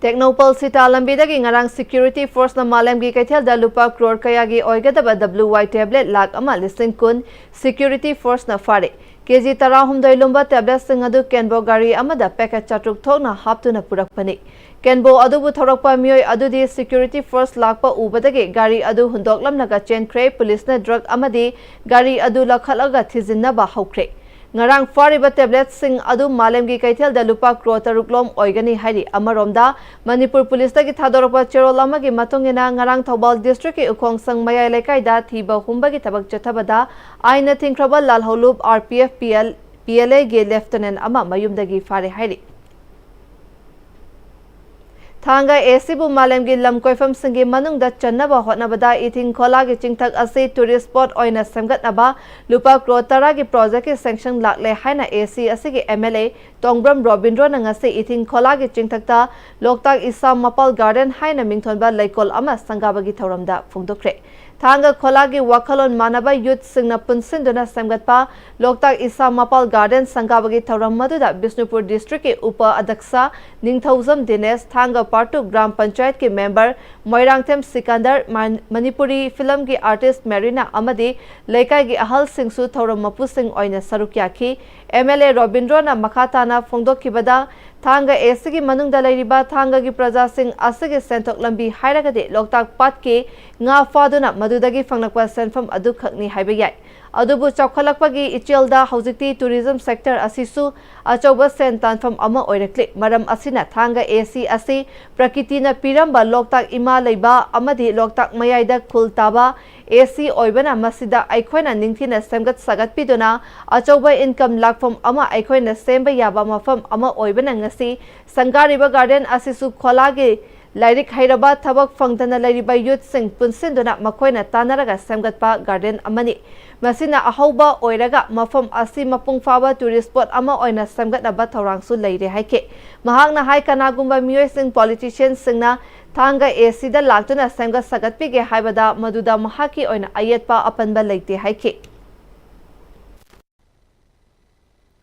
ꯇꯦꯡꯅꯧꯄꯜ ꯁꯤꯇꯥ ꯂꯝꯕꯤꯗꯒꯤ ꯉꯔꯥꯡ security forceꯅ ꯃꯥꯂꯦꯝꯒꯤ ꯀꯩꯊꯦꯜꯗ ꯂꯨꯄꯥ ꯀ꯭ꯔꯣꯔ ꯀꯌꯥꯒꯤ ꯑꯣꯏꯒꯗꯕ W Y tablet ꯂꯥꯈ ꯑꯃ ꯂꯤꯁꯤꯡ ꯀꯨꯟ security forceꯅ ꯐꯥꯔꯦ꯫ KG ꯇꯔꯥꯍꯨꯝꯗꯣꯏ ꯂꯨꯝꯕ tabletꯁꯤꯡ ꯑꯗꯨ ꯀꯦꯟꯕꯣ ꯒꯥꯔꯤ ꯑꯃꯗ packet ꯆꯥꯇ꯭ꯔꯨꯛ ꯊꯣꯛꯅ ꯍꯥꯞꯇꯨꯅ ꯄꯨꯔꯛꯄꯅꯤ꯫ ꯀꯦꯟꯕꯣ ꯑꯗꯨꯕꯨ ꯊꯧꯔꯛꯄ ꯃꯤꯑꯣꯏ ꯑꯗꯨꯗꯤ security force ꯂꯥꯛꯄ ꯎꯕꯗꯒꯤ ꯒꯥꯔꯤ ꯑꯗꯨ ꯍꯨꯟꯗꯣꯛꯂꯝꯂꯒ ꯆꯦꯟꯈ꯭ꯔꯦ꯫ ꯄꯨꯂꯤꯁꯅ drug ꯑꯃꯗꯤ ꯒꯥꯔꯤ ꯑꯗꯨ ꯂꯧꯈꯠꯂꯒ ꯊꯤꯖꯤꯟꯅꯕ ꯍꯧꯈ꯭ꯔꯦ꯫ ꯉꯔꯥꯡ ꯐꯥꯔꯤꯕ tabletꯁꯤꯡ ꯑꯗꯨ ꯃꯥꯂꯦꯝꯒꯤ ꯀꯩꯊꯦꯜꯗ ꯂꯨꯄꯥ ꯀ꯭ꯔꯣꯔ ꯇꯔꯨꯛ ꯂꯣꯝ ꯑꯣꯏꯒꯅꯤ ꯍꯥꯏꯔꯤ꯫ ꯑꯃꯔꯣꯝꯗ, ꯃꯅꯤꯄꯨꯔ ꯄꯨꯂꯤꯁꯇꯒꯤ ꯊꯥꯗꯣꯔꯛꯄ ꯆꯦꯔꯣꯜ ꯑꯃꯒꯤ ꯃꯇꯨꯡ ꯏꯟꯅ, ꯉꯔꯥꯡ ꯊꯧꯕꯥꯜ districtꯀꯤ ꯎꯈꯣꯡꯁꯪ ꯃꯌꯥꯏ ꯂꯩꯀꯥꯏꯗ ꯊꯤꯕ ꯍꯨꯝꯕꯒꯤ ꯊꯕꯛ ꯆꯠꯊꯕꯗ ꯑꯥꯏꯟꯅ ꯊꯤꯡꯈ꯭ꯔꯕ ꯂꯥꯜꯍꯧꯂꯨꯞ, RPF, PL, PLAꯒꯤ lieutenant ꯑꯃ ꯃꯌꯨꯝꯗꯒꯤ ꯐꯥꯔꯦ ꯍꯥꯏꯔꯤ꯫ ꯊꯥꯡꯒ ACꯕꯨ ꯃꯥꯂꯦꯝꯒꯤ ꯂꯝ ꯀꯣꯏꯐꯝꯁꯤꯡꯒꯤ ꯃꯅꯨꯡꯗ ꯆꯟꯅꯕ ꯍꯣꯠꯅꯕꯗ ꯏꯊꯤꯡ ꯈꯣꯂꯥꯒꯤ ꯆꯤꯡꯊꯛ ꯑꯁꯤ tourist spot ꯑꯣꯏꯅ ꯁꯦꯝꯒꯠꯅꯕ ꯂꯨꯄꯥ ꯀ꯭ꯔꯣꯔ ꯇꯔꯥꯒꯤ projectꯀꯤ sanction ꯂꯥꯛꯂꯦ ꯍꯥꯏꯅ AC ꯑꯁꯤꯒꯤ MLA ꯇꯣꯡꯕ꯭ꯔꯝ ꯔꯣꯕꯤꯟꯗ꯭ꯔꯣꯅ ꯉꯁꯤ ꯏꯊꯤꯡ ꯈꯣꯂꯥꯒꯤ ꯆꯤꯡꯊꯛꯇ ꯂꯣꯛꯇꯥꯛ ꯏꯁꯥ ꯃꯄꯥꯜ garden ꯍꯥꯏꯅ ꯃꯤꯡꯊꯣꯟꯕ ꯂꯩꯀꯣꯜ ꯑꯃ ꯁꯪꯒꯥꯕꯒꯤ ꯊꯧꯔꯝꯗ ꯐꯣꯡꯗꯣꯛꯈ꯭ꯔꯦ꯫ ꯊꯥꯡꯒ ꯈꯣꯂꯥꯒꯤ ꯋꯥꯈꯜꯂꯣꯟ ꯃꯥꯟꯅꯕ youthꯁꯤꯡꯅ ꯄꯨꯟꯁꯤꯟꯗꯨꯅ ꯁꯦꯝꯒꯠꯄ ꯂꯣꯛꯇꯥꯛ ꯏꯁꯥ ꯃꯄꯥꯜ garden ꯁꯪꯒꯥꯕꯒꯤ ꯊꯧꯔꯝ ꯑꯗꯨꯗ ꯕꯤꯁꯅꯨꯄꯨꯔ districtꯀꯤ ꯎꯄ ꯑꯗꯛꯁ ꯅꯤꯡꯊꯧꯖꯝ ꯗꯤꯅꯦꯁ, ꯊꯥꯡꯒ part two ꯒ꯭ꯔꯥꯝ ꯄꯟꯆꯥꯌꯠꯀꯤ member ꯃꯣꯏꯔꯥꯡꯊꯦꯝ ꯁꯤꯀꯟꯗꯔ, ꯃꯥꯟ-, ꯃꯅꯤꯄꯨꯔꯤ filmꯒꯤ artist ꯃꯦꯔꯤꯅꯥ ꯑꯃꯗꯤ ꯂꯩꯀꯥꯏꯒꯤ ꯑꯍꯜꯁꯤꯡꯁꯨ ꯊꯧꯔꯝ ꯃꯄꯨꯁꯤꯡ ꯑꯣꯏꯅ ꯁꯔꯨꯛ ꯌꯥꯈꯤ꯫ MLA ꯔꯣꯕꯤꯟꯗ꯭ꯔꯣꯅ ꯃꯈꯥ ꯇꯥꯅ ꯐꯣꯡꯗꯣꯛꯈꯤꯕꯗ, ꯊꯥꯡꯒ ACꯒꯤ ꯃꯅꯨꯡꯗ ꯂꯩꯔꯤꯕ ꯊꯥꯡꯒꯒꯤ ꯄ꯭ꯔꯖꯥꯁꯤꯡ ꯑꯁꯤꯒꯤ ꯁꯦꯟꯊꯣꯛ ꯂꯝꯕꯤ ꯍꯥꯏꯔꯒꯗꯤ ꯂꯣꯛꯇꯥꯛ ꯄꯥꯠꯀꯤ ꯉꯥ ꯐꯥꯗꯨꯅ ꯃꯗꯨꯗꯒꯤ ꯐꯪꯂꯛꯄ ꯁꯦꯟꯐꯝ ꯑꯗꯨꯈꯛꯅꯤ ꯍꯥꯏꯕ ꯌꯥꯏ꯫ ꯑꯗꯨꯕꯨ ꯆꯥꯎꯈꯠꯂꯛꯄꯒꯤ ꯏꯆꯦꯜꯗ ꯍꯧꯖꯤꯛꯇꯤ tourism sector ꯑꯁꯤꯁꯨ ꯑꯆꯧꯕ ꯁꯦꯟ ꯇꯥꯟꯐꯝ ꯑꯃ ꯑꯣꯏꯔꯛꯂꯤ꯫ ꯃꯔꯝ ꯑꯁꯤꯅ ꯊꯥꯡꯒ AC ꯑꯁꯤ ꯄ꯭ꯔꯀꯤꯇꯤꯅ ꯄꯤꯔꯝꯕ ꯂꯣꯛꯇꯥꯛ ꯏꯃꯥ ꯂꯩꯕ ꯑꯃꯗꯤ ꯂꯣꯛꯇꯥꯛ ꯃꯌꯥꯏꯗ ꯈꯨꯜ ꯇꯥꯕ AC ꯑꯣꯏꯕꯅ ꯃꯁꯤꯗ ꯑꯩꯈꯣꯏꯅ ꯅꯤꯡꯊꯤꯅ ꯁꯦꯝꯒꯠ ꯁꯥꯒꯠꯄꯤꯗꯨꯅ ꯑꯆꯧꯕ income ꯂꯥꯛꯐꯝ ꯑꯃ ꯑꯩꯈꯣꯏꯅ ꯁꯦꯝꯕ ꯌꯥꯕ ꯃꯐꯝ ꯑꯃ ꯑꯣꯏꯕꯅ ꯉꯁꯤ ꯁꯪꯒꯥꯔꯤꯕ garden ꯑꯁꯤꯁꯨ ꯈꯣꯂꯥꯒꯤ ꯂꯥꯏꯔꯤꯛ ꯍꯩꯔꯕ ꯊꯕꯛ ꯐꯪꯗꯅ ꯂꯩꯔꯤꯕ youthꯁꯤꯡ ꯄꯨꯟꯁꯤꯟꯗꯨꯅ ꯃꯈꯣꯏꯅ ꯇꯥꯟꯅꯔꯒ ꯁꯦꯝꯒꯠꯄ garden ꯑꯃꯅꯤ꯫ ꯃꯁꯤꯅ ꯑꯍꯧꯕ ꯑꯣꯏꯔꯒ ꯃꯐꯝ ꯑꯁꯤ ꯃꯄꯨꯡ ꯐꯥꯕ tourist spot ꯑꯃ ꯑꯣꯏꯅ ꯁꯦꯝꯒꯠꯅꯕ ꯊꯧꯔꯥꯡꯁꯨ ꯂꯩꯔꯦ ꯍꯥꯏꯈꯤ꯫ ꯃꯍꯥꯛꯅ ꯍꯥꯏ, ꯀꯅꯥꯒꯨꯝꯕ ꯃꯤꯑꯣꯏꯁꯤꯡ, politicianꯁꯤꯡꯅ ꯊꯥꯡꯒ ACꯗ ꯂꯥꯛꯇꯨꯅ ꯁꯦꯝꯒꯠ ꯁꯥꯒꯠꯄꯤꯒꯦ ꯍꯥꯏꯕꯗ ꯃꯗꯨꯗ ꯃꯍꯥꯛꯀꯤ ꯑꯣꯏꯅ ꯑꯌꯦꯠꯄ ꯑꯄꯟꯕ ꯂꯩꯇꯦ ꯍꯥꯏꯈꯤ꯫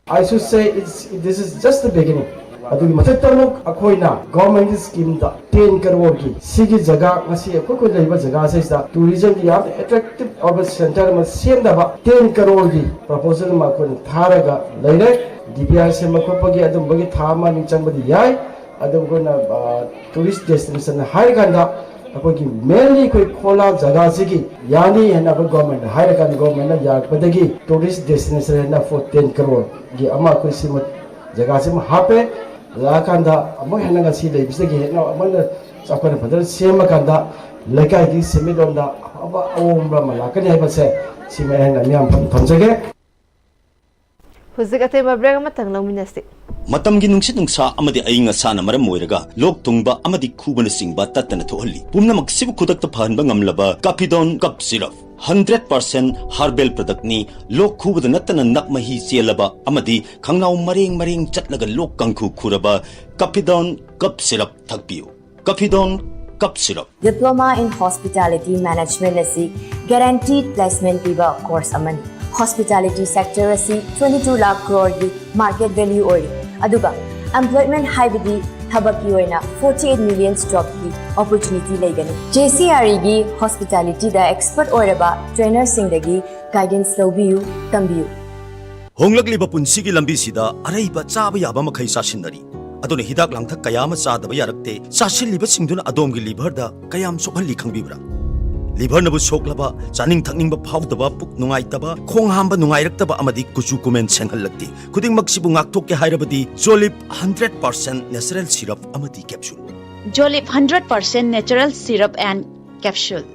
I should say it's, this is just the beginning. ꯑꯗꯨꯒꯤ ꯃꯊꯛꯇ ꯑꯃꯨꯛ ꯑꯩꯈꯣꯏꯅ ꯒꯣꯔꯃꯦꯟꯒꯤ ꯁ꯭ꯀꯤꯝꯗ ꯇꯦꯟ ꯀꯔꯣꯔꯒꯤ ꯁꯤꯒꯤ ꯖꯒꯥ, ꯉꯁꯤ ꯑꯩꯈꯣꯏ ꯑꯩꯈꯣꯏ ꯂꯩꯔꯤꯕ ꯖꯒꯥꯁꯤꯗ ꯇꯨꯔꯤꯖꯝꯒꯤ ꯌꯥꯝꯅ ꯑꯦꯇ꯭ꯔꯦꯛꯇꯤꯞ ꯑꯣꯏꯕ ꯁꯦꯟꯇꯔ ꯑꯃ ꯁꯦꯝꯅꯕ ꯇꯦꯟ ꯀꯔꯣꯔꯒꯤ ꯄ꯭ꯔꯄꯣꯖꯦꯜ ꯑꯃ ꯑꯩꯈꯣꯏꯅ ꯊꯥꯔꯒ ꯂꯩꯔꯦ꯫ ꯗꯤ ꯄꯤ ꯑꯥꯔ ꯁꯦꯝꯕ ꯈꯣꯠꯄꯒꯤ ꯑꯗꯨꯝꯕꯒꯤ ꯊꯥ ꯑꯃ ꯑꯅꯤ ꯆꯪꯕꯗꯤ ꯌꯥꯏ꯫ ꯑꯗꯨ ꯑꯩꯈꯣꯏꯅ ꯇꯨꯔꯤꯁ ꯗꯦꯁꯇꯤꯅꯦꯁꯟ ꯍꯥꯏꯔꯀꯥꯟꯗ ꯑꯩꯈꯣꯏꯒꯤ ꯃꯦꯟꯂꯤ ꯑꯩꯈꯣꯏ ꯈꯣꯂꯥ ꯖꯒꯥꯁꯤꯒꯤ ꯌꯥꯅꯤ ꯍꯥꯏꯅ ꯑꯩꯈꯣꯏ ꯒꯣꯔꯃꯦꯟꯗ ꯍꯥꯏꯔꯀꯥꯟꯗ ꯒꯣꯔꯃꯦꯟꯅ ꯌꯥꯔꯛꯄꯗꯒꯤ ꯇꯨꯔꯤꯁ ꯗꯦꯁꯇꯤꯅꯦꯁꯟ ꯍꯥꯏꯅ ꯐꯣꯔ ꯇꯦꯟ ꯀꯔꯣꯔꯒꯤ ꯑꯃ ꯑꯩꯈꯣꯏ ꯁꯤꯃ ꯖꯒꯥꯁꯤꯃ ꯍꯥꯞꯄꯦ꯫ ꯂꯥꯛꯑꯀꯥꯟꯗ ꯑꯃꯨꯛ ꯍꯦꯟꯅ ꯉꯁꯤ ꯂꯩꯕꯁꯤꯗꯒꯤ ꯍꯦꯟꯅ ꯑꯃꯨꯛ ꯍꯦꯟꯅ ꯑꯩꯈꯣꯏꯅ ꯐꯖꯅ ꯁꯦꯝꯃꯀꯥꯟꯗ ꯂꯩꯀꯥꯏꯒꯤ ꯁꯦꯟꯃꯤꯠꯂꯣꯟꯗ ꯑꯐꯕ ꯑꯑꯣꯟꯕ ꯑꯃ ꯂꯥꯛꯀꯅꯤ ꯍꯥꯏꯕꯁꯦ ꯁꯤꯃ ꯑꯩꯅ ꯃꯤꯌꯥꯝ ꯐꯝ ꯊꯝꯖꯒꯦ꯫ ꯍꯧꯖꯤꯛ ꯑꯇꯦꯟꯕ ꯕ꯭ꯔꯦꯛ ꯑꯃꯇꯪ ꯂꯧꯃꯤꯟꯅꯁꯤ꯫ ꯃꯇꯝꯒꯤ ꯅꯨꯡꯁꯤꯠ ꯅꯨꯡꯁꯥ ꯑꯃꯗꯤ ꯑꯏꯪ ꯑꯁꯥꯅ ꯃꯔꯝ ꯑꯣꯏꯔꯒ ꯂꯣꯛ ꯊꯨꯡꯕ ꯑꯃꯗꯤ ꯈꯨꯕꯅꯆꯤꯡꯕ ꯇꯠꯇꯅ ꯊꯣꯛꯍꯜꯂꯤ꯫ ꯄꯨꯝꯅꯃꯛꯁꯤꯕꯨ ꯈꯨꯗꯛꯇ ꯐꯍꯟꯕ ꯉꯝꯂꯕ ꯀꯥꯐꯤꯗꯣꯟ cough syrup. Hundred percent herbal ꯄ꯭ꯔꯗꯛꯅꯤ꯫ ꯂꯣꯛ ꯈꯨꯕꯗ ꯅꯠꯇꯅ ꯅꯞ ꯃꯍꯤ ꯆꯦꯜꯂꯕ ꯑꯃꯗꯤ ꯈꯪꯅꯥꯎ ꯃꯔꯦꯡ ꯃꯔꯦꯡ ꯆꯠꯂꯒ ꯂꯣꯛ ꯀꯥꯡꯈꯨ ꯈꯨꯔꯕ ꯀꯥꯐꯤꯗꯣꯟ ꯀꯞ ꯁꯤꯔꯞ ꯊꯛꯄꯤꯌꯨ꯫ ꯀꯥꯐꯤꯗꯣꯟ cough syrup. Diploma in Hospitality Management ꯑꯁꯤ guaranteed placement ꯄꯤꯕ course ꯑꯃꯅꯤ꯫ Hospitality sector ꯑꯁꯤ twenty two lakh crore ꯒꯤ market value ꯑꯣꯏꯔꯤ, ꯑꯗꯨꯒ employment ꯍꯥꯏꯕꯗꯤ ꯊꯕꯛꯀꯤ ꯑꯣꯏꯅ forty eight million jobꯀꯤ opportunity ꯂꯩꯒꯅꯤ꯫ J C R E ꯒꯤ hospitalityꯗ expert ꯑꯣꯏꯔꯕ trainerꯁꯤꯡꯗꯒꯤ guidance ꯂꯧꯕꯤꯌꯨ, ꯇꯝꯕꯤꯌꯨ꯫ ꯍꯣꯡꯂꯛꯂꯤꯕ ꯄꯨꯟꯁꯤꯒꯤ ꯂꯝꯕꯤꯁꯤꯗ ꯑꯔꯩꯕ ꯆꯥꯕ ꯌꯥꯕ ꯃꯈꯩ ꯆꯥꯁꯤꯟꯅꯔꯤ꯫ ꯑꯗꯨꯅ ꯍꯤꯗꯥꯛ ꯂꯥꯡꯊꯛ ꯀꯌꯥ ꯑꯃ ꯆꯥꯗꯕ ꯌꯥꯔꯛꯇꯦ꯫ ꯆꯥꯁꯤꯜꯂꯤꯕꯁꯤꯡꯗꯨꯅ ꯑꯗꯣꯝꯒꯤ liverꯗ ꯀꯌꯥꯝ ꯁꯣꯛꯍꯜꯂꯤ ꯈꯪꯕꯤꯕ꯭ꯔꯥ? Liverꯅꯕꯨ ꯁꯣꯛꯂꯕ, ꯆꯥꯅꯤꯡ ꯊꯛꯅꯤꯡꯕ ꯐꯥꯎꯗꯕ, ꯄꯨꯛ ꯅꯨꯡꯉꯥꯏꯇꯕ, ꯈꯣꯡ ꯍꯥꯝꯕ ꯅꯨꯡꯉꯥꯏꯔꯛꯇꯕ ꯑꯃꯗꯤ ꯀꯨꯆꯨ ꯀꯨꯃꯦꯟ ꯁꯦꯡꯍꯜꯂꯛꯇꯦ꯫ ꯈꯨꯗꯤꯡꯃꯛꯁꯤꯕꯨ ꯉꯥꯛꯊꯣꯛꯀꯦ ꯍꯥꯏꯔꯕꯗꯤ Jolib hundred percent natural syrup ꯑꯃꯗꯤ capsule꯫ Jolib hundred percent natural syrup and capsule꯫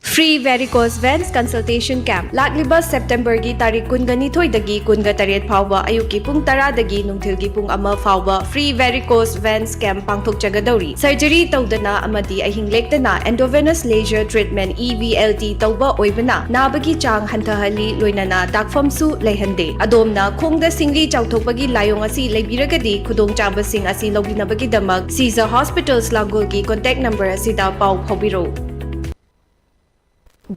Free varicose veins consultation camp ꯂꯥꯛꯂꯤꯕ Septemberꯒꯤ ꯇꯥꯔꯤꯛ ꯀꯨꯟꯒ ꯅꯤꯊꯣꯏꯗꯒꯤ ꯀꯨꯟꯒ ꯇꯔꯦꯠ ꯐꯥꯎꯕ ꯑꯌꯨꯛꯀꯤ ꯄꯨꯡ ꯇꯔꯥꯗꯒꯤ ꯅꯨꯡꯊꯤꯜꯒꯤ ꯄꯨꯡ ꯑꯃ ꯐꯥꯎꯕ free varicose veins camp ꯄꯥꯡꯊꯣꯛꯆꯒꯗꯧꯔꯤ꯫ Surgery ꯇꯧꯗꯅ ꯑꯃꯗꯤ ꯑꯍꯤꯡ ꯂꯦꯛꯇꯅ endovenous laser treatment, E V L T, ꯇꯧꯕ ꯑꯣꯏꯕꯅ ꯅꯥꯕꯒꯤ ꯆꯥꯡ ꯍꯟꯊꯍꯜꯂꯤ, ꯂꯣꯏꯅꯅ ꯗꯥꯛꯐꯝꯁꯨ ꯂꯩꯍꯟꯗꯦ꯫ ꯑꯗꯣꯝꯅ ꯈꯣꯡꯗ ꯁꯤꯡꯂꯤ ꯆꯥꯎꯊꯣꯛꯄꯒꯤ ꯂꯥꯏꯑꯣꯡ ꯑꯁꯤ ꯂꯩꯕꯤꯔꯒꯗꯤ ꯈꯨꯗꯣꯡꯆꯥꯕꯁꯤꯡ ꯑꯁꯤ ꯂꯧꯕꯤꯅꯕꯒꯤꯗꯃꯛ Caesar Hospitals ꯂꯥꯡꯒꯣꯜꯒꯤ contact number ꯑꯁꯤꯗ ꯄꯥꯎ ꯐꯥꯎꯕꯤꯔꯧ꯫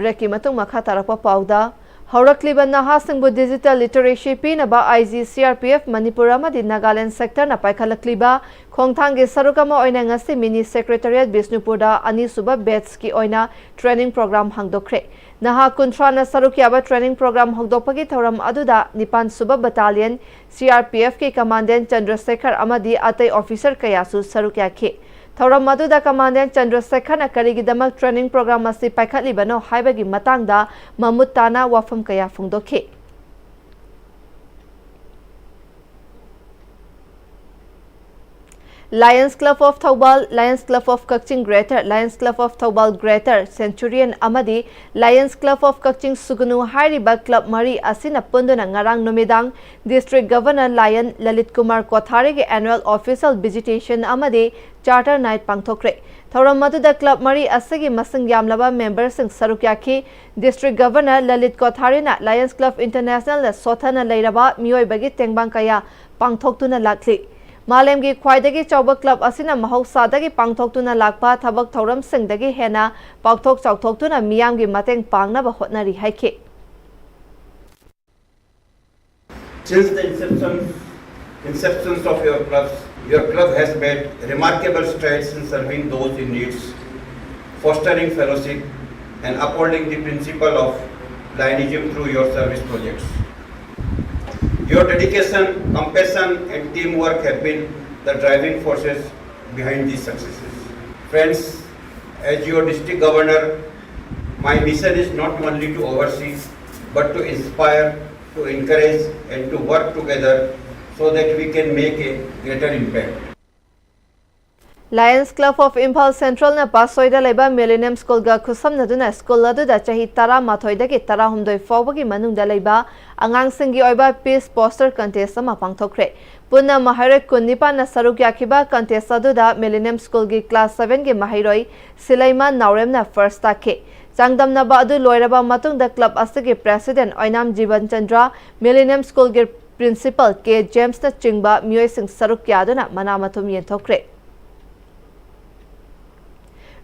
ꯕ꯭ꯔꯦꯛꯀꯤ ꯃꯇꯨꯡ ꯃꯈꯥ ꯇꯥꯔꯛꯄ ꯄꯥꯎꯗ, ꯍꯧꯔꯛꯂꯤꯕ ꯅꯍꯥꯁꯤꯡꯕꯨ digital literacy ꯄꯤꯅꯕ I G C R P F Manipur ꯑꯃꯗꯤ ꯅꯥꯒꯥꯂꯦꯟꯗ ꯁꯦꯛꯇꯔꯅ ꯄꯥꯏꯈꯠꯂꯛꯂꯤꯕ ꯈꯣꯡꯊꯥꯡꯒꯤ ꯁꯔꯨꯛ ꯑꯃ ꯑꯣꯏꯅ ꯉꯁꯤ mini secretariat ꯕꯤꯁꯅꯨꯄꯨꯔꯗ ꯑꯅꯤꯁꯨꯕ batchꯀꯤ ꯑꯣꯏꯅ training program ꯍꯥꯡꯗꯣꯛꯈ꯭ꯔꯦ꯫ ꯅꯍꯥ ꯀꯨꯟꯊ꯭ꯔꯥꯅ ꯁꯔꯨꯛ ꯌꯥꯕ training program ꯍꯧꯗꯣꯛꯄꯒꯤ ꯊꯧꯔꯝ ꯑꯗꯨꯗ ꯅꯤꯄꯥꯟ ꯁꯨꯕ battalion C R P Fꯀꯤ commandant ꯆꯟꯗ꯭ꯔꯁꯦꯈꯔ ꯑꯃꯗꯤ ꯑꯇꯩ officer ꯀꯌꯥꯁꯨ ꯁꯔꯨꯛ ꯌꯥꯈꯤ꯫ ꯊꯧꯔꯝ ꯑꯗꯨꯗ commandant ꯆꯟꯗ꯭ꯔꯁꯦꯈꯔꯅ ꯀꯔꯤꯒꯤꯗꯃꯛ training program ꯑꯁꯤ ꯄꯥꯏꯈꯠꯂꯤꯕꯅꯣ ꯍꯥꯏꯕꯒꯤ ꯃꯇꯥꯡꯗ ꯃꯃꯨꯠ ꯇꯥꯅ ꯋꯥꯐꯝ ꯀꯌꯥ ꯐꯣꯡꯗꯣꯛꯈꯤ꯫ Lions Club of Thoubal, Lions Club of Kakching Greater, Lions Club of Thoubal Greater, Centurion ꯑꯃꯗꯤ Lions Club of Kakching Sugnu ꯍꯥꯏꯔꯤꯕ club ꯃꯔꯤ ꯑꯁꯤꯅ ꯄꯨꯟꯗꯨꯅ ꯉꯔꯥꯡ ꯅꯨꯃꯤꯗꯥꯡ District Governor Lion Lalit Kumar Kothareꯒꯤ annual official visitation ꯑꯃꯗꯤ charter night ꯄꯥꯡꯊꯣꯛꯈ꯭ꯔꯦ꯫ ꯊꯧꯔꯝ ꯑꯗꯨꯗ club ꯃꯔꯤ ꯑꯁꯤꯒꯤ ꯃꯁꯤꯡ ꯌꯥꯝꯂꯕ memberꯁꯤꯡ ꯁꯔꯨꯛ ꯌꯥꯈꯤ꯫ District Governor Lalit Kothareꯅ Lions Club Internationalꯗ ꯁꯣꯠꯊꯅ ꯂꯩꯔꯕ ꯃꯤꯑꯣꯏꯕꯒꯤ ꯇꯦꯡꯕꯥꯡ ꯀꯌꯥ ꯄꯥꯡꯊꯣꯛꯇꯨꯅ ꯂꯥꯛꯂꯤ꯫ ꯃꯥꯂꯦꯝꯒꯤ ꯈ꯭ꯋꯥꯏꯗꯒꯤ ꯆꯥꯎꯕ club ꯑꯁꯤꯅ ꯃꯍꯧꯁꯥꯗꯒꯤ ꯄꯥꯡꯊꯣꯛꯇꯨꯅ ꯂꯥꯛꯄ ꯊꯕꯛ ꯊꯧꯔꯝꯁꯤꯡꯗꯒꯤ ꯍꯦꯟꯅ ꯄꯥꯛꯊꯣꯛ ꯆꯥꯎꯊꯣꯛꯇꯨꯅ ꯃꯤꯌꯥꯝꯒꯤ ꯃꯇꯦꯡ ꯄꯥꯡꯅꯕ ꯍꯣꯠꯅꯔꯤ ꯍꯥꯏꯈꯤ꯫ Since the inception, inceptions of your clubs, your club has made remarkable strides in serving those in needs, fostering fellowship, and upholding the principle of Lionism through your service projects. Your dedication, compassion, and teamwork have been the driving forces behind these successes. Friends, as your district governor, my mission is not only to oversee, but to inspire, to encourage, and to work together so that we can make a greater impact. Lions Club of Imphal Centralꯅ ꯄꯥꯁꯣꯏꯗ ꯂꯩꯕ Millennium Schoolꯒ ꯈꯨꯠꯁꯝꯅꯗꯨꯅ school ꯑꯗꯨꯗ ꯆꯍꯤ ꯇꯔꯥꯃꯥꯊꯣꯏꯗꯒꯤ ꯇꯔꯥꯍꯨꯝꯗꯣꯏ ꯐꯥꯎꯕꯒꯤ ꯃꯅꯨꯡꯗ ꯂꯩꯕ ꯑꯉꯥꯡꯁꯤꯡꯒꯤ ꯑꯣꯏꯕ peace poster contest ꯑꯃ ꯄꯥꯡꯊꯣꯛꯈ꯭ꯔꯦ꯫ ꯄꯨꯟꯅ ꯃꯍꯩꯔꯣꯏ ꯀꯨꯟꯅꯤꯄꯥꯟꯅ ꯁꯔꯨꯛ ꯌꯥꯈꯤꯕ contest ꯑꯗꯨꯗ Millennium Schoolꯒꯤ class sevenꯒꯤ ꯃꯍꯩꯔꯣꯏ ꯁꯤꯂꯩꯃ ꯅꯥꯎꯔꯦꯝꯅ first ꯇꯥꯈꯤ꯫ ꯆꯥꯡꯗꯝꯅꯕ ꯑꯗꯨ ꯂꯣꯏꯔꯕ ꯃꯇꯨꯡꯗ club ꯑꯁꯤꯒꯤ president ꯑꯣꯏꯅꯥꯝ ꯖꯤꯕꯟ ꯆꯟꯗ꯭ꯔ, Millennium Schoolꯒꯤ principal ꯀꯦ ꯖꯦꯝꯁꯅꯆꯤꯡꯕ ꯃꯤꯑꯣꯏꯁꯤꯡ ꯁꯔꯨꯛ ꯌꯥꯗꯨꯅ ꯃꯅꯥ ꯃꯊꯨꯝ ꯌꯦꯟꯊꯣꯛꯈ꯭ꯔꯦ꯫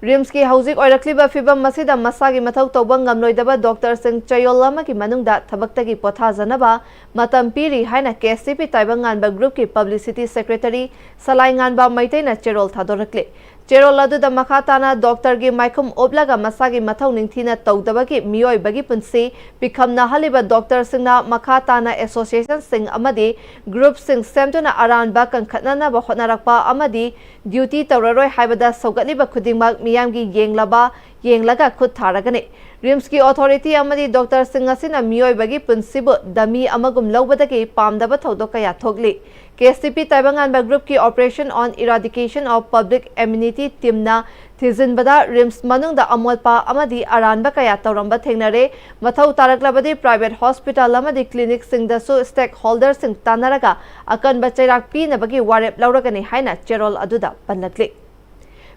ꯔꯤꯝꯁꯀꯤ ꯍꯧꯖꯤꯛ ꯑꯣꯏꯔꯛꯂꯤꯕ ꯐꯤꯕꯝ ꯑꯁꯤꯗ ꯃꯁꯥꯒꯤ ꯃꯊꯧ ꯇꯧꯕ ꯉꯝꯂꯣꯏꯗꯕ ꯗꯣꯛꯇꯔꯁꯤꯡ ꯆꯌꯣꯜ ꯑꯃꯒꯤ ꯃꯅꯨꯡꯗ ꯊꯕꯛꯇꯒꯤ ꯄꯣꯊꯥꯖꯅꯕ ꯃꯇꯝ ꯄꯤꯔꯤ ꯍꯥꯏꯅ ꯀꯦ ꯑꯦꯁ ꯇꯤ ꯄꯤ ꯇꯥꯏꯕꯪꯉꯥꯟꯕ ꯒ꯭ꯔꯨꯞꯀꯤ ꯄꯕ꯭ꯂꯤꯁꯤꯇꯤ ꯁꯦꯀ꯭ꯔꯦꯇꯔꯤ ꯁꯂꯥꯏꯉꯥꯟꯕ ꯃꯩꯇꯩꯅ ꯆꯦꯔꯣꯜ ꯊꯥꯗꯣꯔꯛꯂꯤ꯫ ꯆꯦꯔꯣꯜ ꯑꯗꯨꯗ ꯃꯈꯥ ꯇꯥꯅ ꯗꯣꯛꯇꯔꯒꯤ ꯃꯥꯏꯈꯨꯝ ꯎꯞꯂꯒ ꯃꯁꯥꯒꯤ ꯃꯊꯧ ꯅꯤꯡꯊꯤꯅ ꯇꯧꯗꯕꯒꯤ ꯃꯤꯑꯣꯏꯕꯒꯤ ꯄꯨꯟꯁꯤ ꯄꯤꯈꯝꯅꯍꯜꯂꯤꯕ ꯗꯣꯛꯇꯔꯁꯤꯡꯅ ꯃꯈꯥ ꯇꯥꯅ ꯑꯦꯁꯣꯁꯤꯌꯦꯁꯟꯁꯤꯡ ꯑꯃꯗꯤ ꯒ꯭ꯔꯨꯞꯁꯤꯡ ꯁꯦꯝꯗꯨꯅ ꯑꯔꯥꯟꯕ ꯀꯟꯈꯠꯅꯅꯕ ꯍꯣꯠꯅꯔꯛꯄ ꯑꯃꯗꯤ ꯗ꯭ꯌꯨꯇꯤ ꯇꯧꯔꯔꯣꯏ ꯍꯥꯏꯕꯗ ꯁꯧꯒꯠꯂꯤꯕ ꯈꯨꯗꯤꯡꯃꯛ ꯃꯤꯌꯥꯝꯒꯤ ꯌꯦꯡꯂꯕ ꯌꯦꯡꯂꯒ ꯈꯨꯠ ꯊꯥꯔꯒꯅꯤ꯫ ꯔꯤꯝꯁꯀꯤ ꯑꯣꯊꯣꯔꯤꯇꯤ ꯑꯃꯗꯤ ꯗꯣꯛꯇꯔꯁꯤꯡ ꯑꯁꯤꯅ ꯃꯤꯑꯣꯏꯕꯒꯤ ꯄꯨꯟꯁꯤꯕꯨ ꯗꯃꯤ ꯑꯃꯒꯨꯝ ꯂꯧꯕꯗꯒꯤ ꯄꯥꯝꯗꯕ ꯊꯧꯗꯣꯛ ꯀꯌꯥ ꯊꯣꯛꯂꯤ꯫ ꯀꯦ ꯑꯦꯁ ꯇꯤ ꯄꯤ ꯇꯥꯏꯕꯪꯉꯥꯟꯕ ꯒ꯭ꯔꯨꯞꯀꯤ Operation on Eradication of Public Enmity ꯇꯤꯝꯅ ꯊꯤꯖꯤꯟꯕꯗ ꯔꯤꯝꯁ ꯃꯅꯨꯡꯗ ꯑꯃꯣꯠꯄ ꯑꯃꯗꯤ ꯑꯔꯥꯟꯕ ꯀꯌꯥ ꯇꯧꯔꯝꯕ ꯊꯦꯡꯅꯔꯦ꯫ ꯃꯊꯧ ꯇꯥꯔꯛꯂꯕꯗꯤ ꯄ꯭ꯔꯥꯏꯚꯦꯠ ꯍꯣꯁꯄꯤꯇꯥꯜ ꯑꯃꯗꯤ ꯀ꯭ꯂꯤꯅꯤꯛꯁꯤꯡꯗꯁꯨ ꯁ꯭ꯇꯦꯛꯍꯣꯜꯗꯔꯁꯤꯡ ꯇꯥꯟꯅꯔꯒ ꯑꯀꯟꯕ ꯆꯩꯔꯥꯛ ꯄꯤꯅꯕꯒꯤ ꯋꯥꯔꯦꯞ ꯂꯧꯔꯒꯅꯤ ꯍꯥꯏꯅ ꯆꯦꯔꯣꯜ ꯑꯗꯨꯗ ꯄꯜꯂꯛꯂꯤ꯫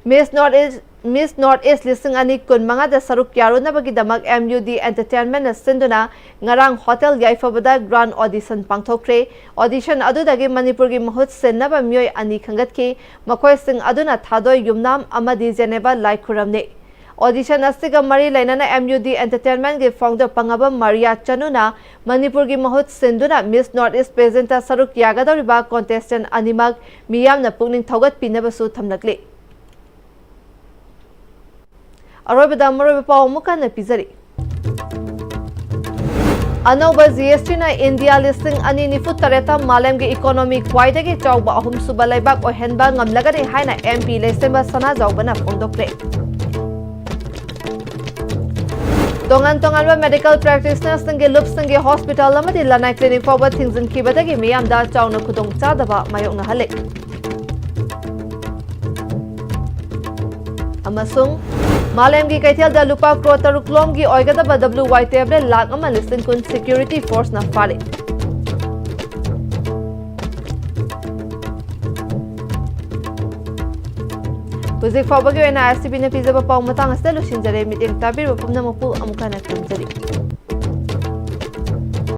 ꯃꯤꯁ ꯅꯣꯔꯠ ꯏꯁ, ꯃꯤꯁ ꯅꯣꯔꯠ ꯏꯁ ꯂꯤꯁꯤꯡ ꯑꯅꯤ ꯀꯨꯟꯃꯉꯥꯗ ꯁꯔꯨꯛ ꯌꯥꯔꯨꯅꯕꯒꯤꯗꯃꯛ ꯑꯦꯝ ꯌꯨ ꯗꯤ ꯑꯦꯟꯇꯔꯇꯦꯟꯃꯦꯟꯅ ꯁꯤꯟꯗꯨꯅ ꯉꯔꯥꯡ ꯍꯣꯇꯦꯜ ꯌꯥꯏꯐꯕꯗ ꯒ꯭ꯔꯥꯟ ꯑꯣꯗꯤꯁꯟ ꯄꯥꯡꯊꯣꯛꯈ꯭ꯔꯦ꯫ ꯑꯣꯗꯤꯁꯟ ꯑꯗꯨꯗꯒꯤ ꯃꯅꯤꯄꯨꯔꯒꯤ ꯃꯍꯨꯠ ꯁꯤꯟꯅꯕ ꯃꯤꯑꯣꯏ ꯑꯅꯤ ꯈꯟꯒꯠꯈꯤ꯫ ꯃꯈꯣꯏꯁꯤꯡ ꯑꯗꯨꯅ ꯊꯥꯗꯣꯏ ꯌꯨꯝꯅꯥꯝ ꯑꯃꯗꯤ ꯖꯦꯅꯦꯕ ꯂꯥꯏꯈꯨꯔꯝꯅꯤ꯫ ꯑꯣꯗꯤꯁꯟ ꯑꯁꯤꯒ ꯃꯔꯤ ꯂꯩꯅꯅ ꯑꯦꯝ ꯌꯨ ꯗꯤ ꯑꯦꯟꯇꯔꯇꯦꯟꯃꯦꯟꯒꯤ ꯐꯥꯎꯟꯗꯔ ꯄꯪꯉꯕꯝ ꯃꯔꯤꯌꯥ ꯆꯅꯨꯅ ꯃꯅꯤꯄꯨꯔꯒꯤ ꯃꯍꯨꯠ ꯁꯤꯟꯗꯨꯅ ꯃꯤꯁ ꯅꯣꯔꯠ ꯏꯁ ꯄꯦꯖꯦꯟꯇ ꯁꯔꯨꯛ ꯌꯥꯒꯗꯧꯔꯤꯕ ꯀꯣꯟꯇꯦꯁꯇꯦꯟ ꯑꯅꯤꯃꯛ ꯃꯤꯌꯥꯝꯅ ꯄꯨꯛꯅꯤꯡ ꯊꯧꯒꯠꯄꯤꯅꯕꯁꯨ ꯊꯝꯂꯛꯂꯤ꯫ ꯑꯔꯣꯏꯕꯗ ꯃꯔꯨꯑꯣꯏꯕ ꯄꯥꯎ ꯑꯃꯨꯛ ꯍꯟꯅ ꯄꯤꯖꯔꯤ꯫ ꯑꯅꯧꯕ ꯖꯤ ꯑꯦꯁ ꯇꯤꯅ ꯏꯟꯗꯤꯌꯥ ꯂꯤꯁꯤꯡ ꯑꯅꯤ ꯅꯤꯐꯨ ꯇꯔꯦꯠꯇ ꯃꯥꯂꯦꯝꯒꯤ ꯏꯀꯣꯅꯣꯃꯤ ꯈ꯭ꯋꯥꯏꯗꯒꯤ ꯆꯥꯎꯕ ꯑꯍꯨꯝꯁꯨꯕ ꯂꯩꯕꯥꯛ ꯑꯣꯏꯍꯟꯕ ꯉꯝꯂꯒꯅꯤ ꯍꯥꯏꯅ ꯑꯦꯝ ꯄꯤ ꯂꯩꯁꯦꯝꯕ ꯁꯅꯥꯖꯥꯎꯕꯅ ꯐꯣꯡꯗꯣꯛꯈ꯭ꯔꯦ꯫ ꯇꯣꯉꯥꯟ ꯇꯣꯉꯥꯟꯕ ꯃꯦꯗꯤꯀꯦꯜ ꯄ꯭ꯔꯦꯛꯇꯤꯁꯅꯔꯁꯤꯡꯒꯤ ꯂꯨꯞꯁꯤꯡꯒꯤ ꯍꯣꯁꯄꯤꯇꯥꯜ ꯑꯃꯗꯤ ꯂꯅꯥꯏ ꯀ꯭ꯂꯤꯅꯤꯛ ꯐꯥꯎꯕ ꯊꯤꯡꯖꯤꯟꯈꯤꯕꯗꯒꯤ ꯃꯤꯌꯥꯝꯗ ꯆꯥꯎꯅ ꯈꯨꯗꯣꯡꯆꯥꯗꯕ ꯃꯥꯌꯣꯛꯅꯍꯜꯂꯦ꯫ ꯑꯃꯁꯨꯡ ꯃꯥꯂꯦꯝꯒꯤ ꯀꯩꯊꯦꯜꯗ ꯂꯨꯄꯥ ꯀ꯭ꯔꯣꯔ ꯇꯔꯨꯛ ꯂꯣꯝꯒꯤ ꯑꯣꯏꯒꯗꯕ ꯗꯕ꯭ꯂꯤꯎ ꯋꯥꯏ ꯇꯦꯕ꯭ꯂꯦꯠ ꯂꯥꯈ ꯑꯃ ꯂꯤꯁꯤꯡ ꯀꯨꯟ ꯁꯦꯀ꯭ꯌꯨꯔꯤꯇꯤ ꯐꯣꯔꯁꯅ ꯐꯥꯔꯦ꯫ ꯍꯧꯖꯤꯛ ꯐꯥꯎꯕꯒꯤ ꯑꯣꯏꯅ ꯑꯥꯏ ꯑꯦꯁ ꯇꯤ ꯚꯤꯅ ꯄꯤꯖꯕ ꯄꯥꯎ ꯃꯇꯥꯡ ꯑꯁꯤꯗ ꯂꯣꯏꯁꯤꯟꯖꯔꯦ꯫ ꯃꯤꯠꯌꯦꯡ ꯇꯥꯕꯤꯔꯤꯕ ꯄꯨꯝꯅꯃꯛꯄꯨ ꯑꯃꯨꯛ ꯍꯟꯅ ꯈꯨꯔꯨꯝꯖꯔꯤ꯫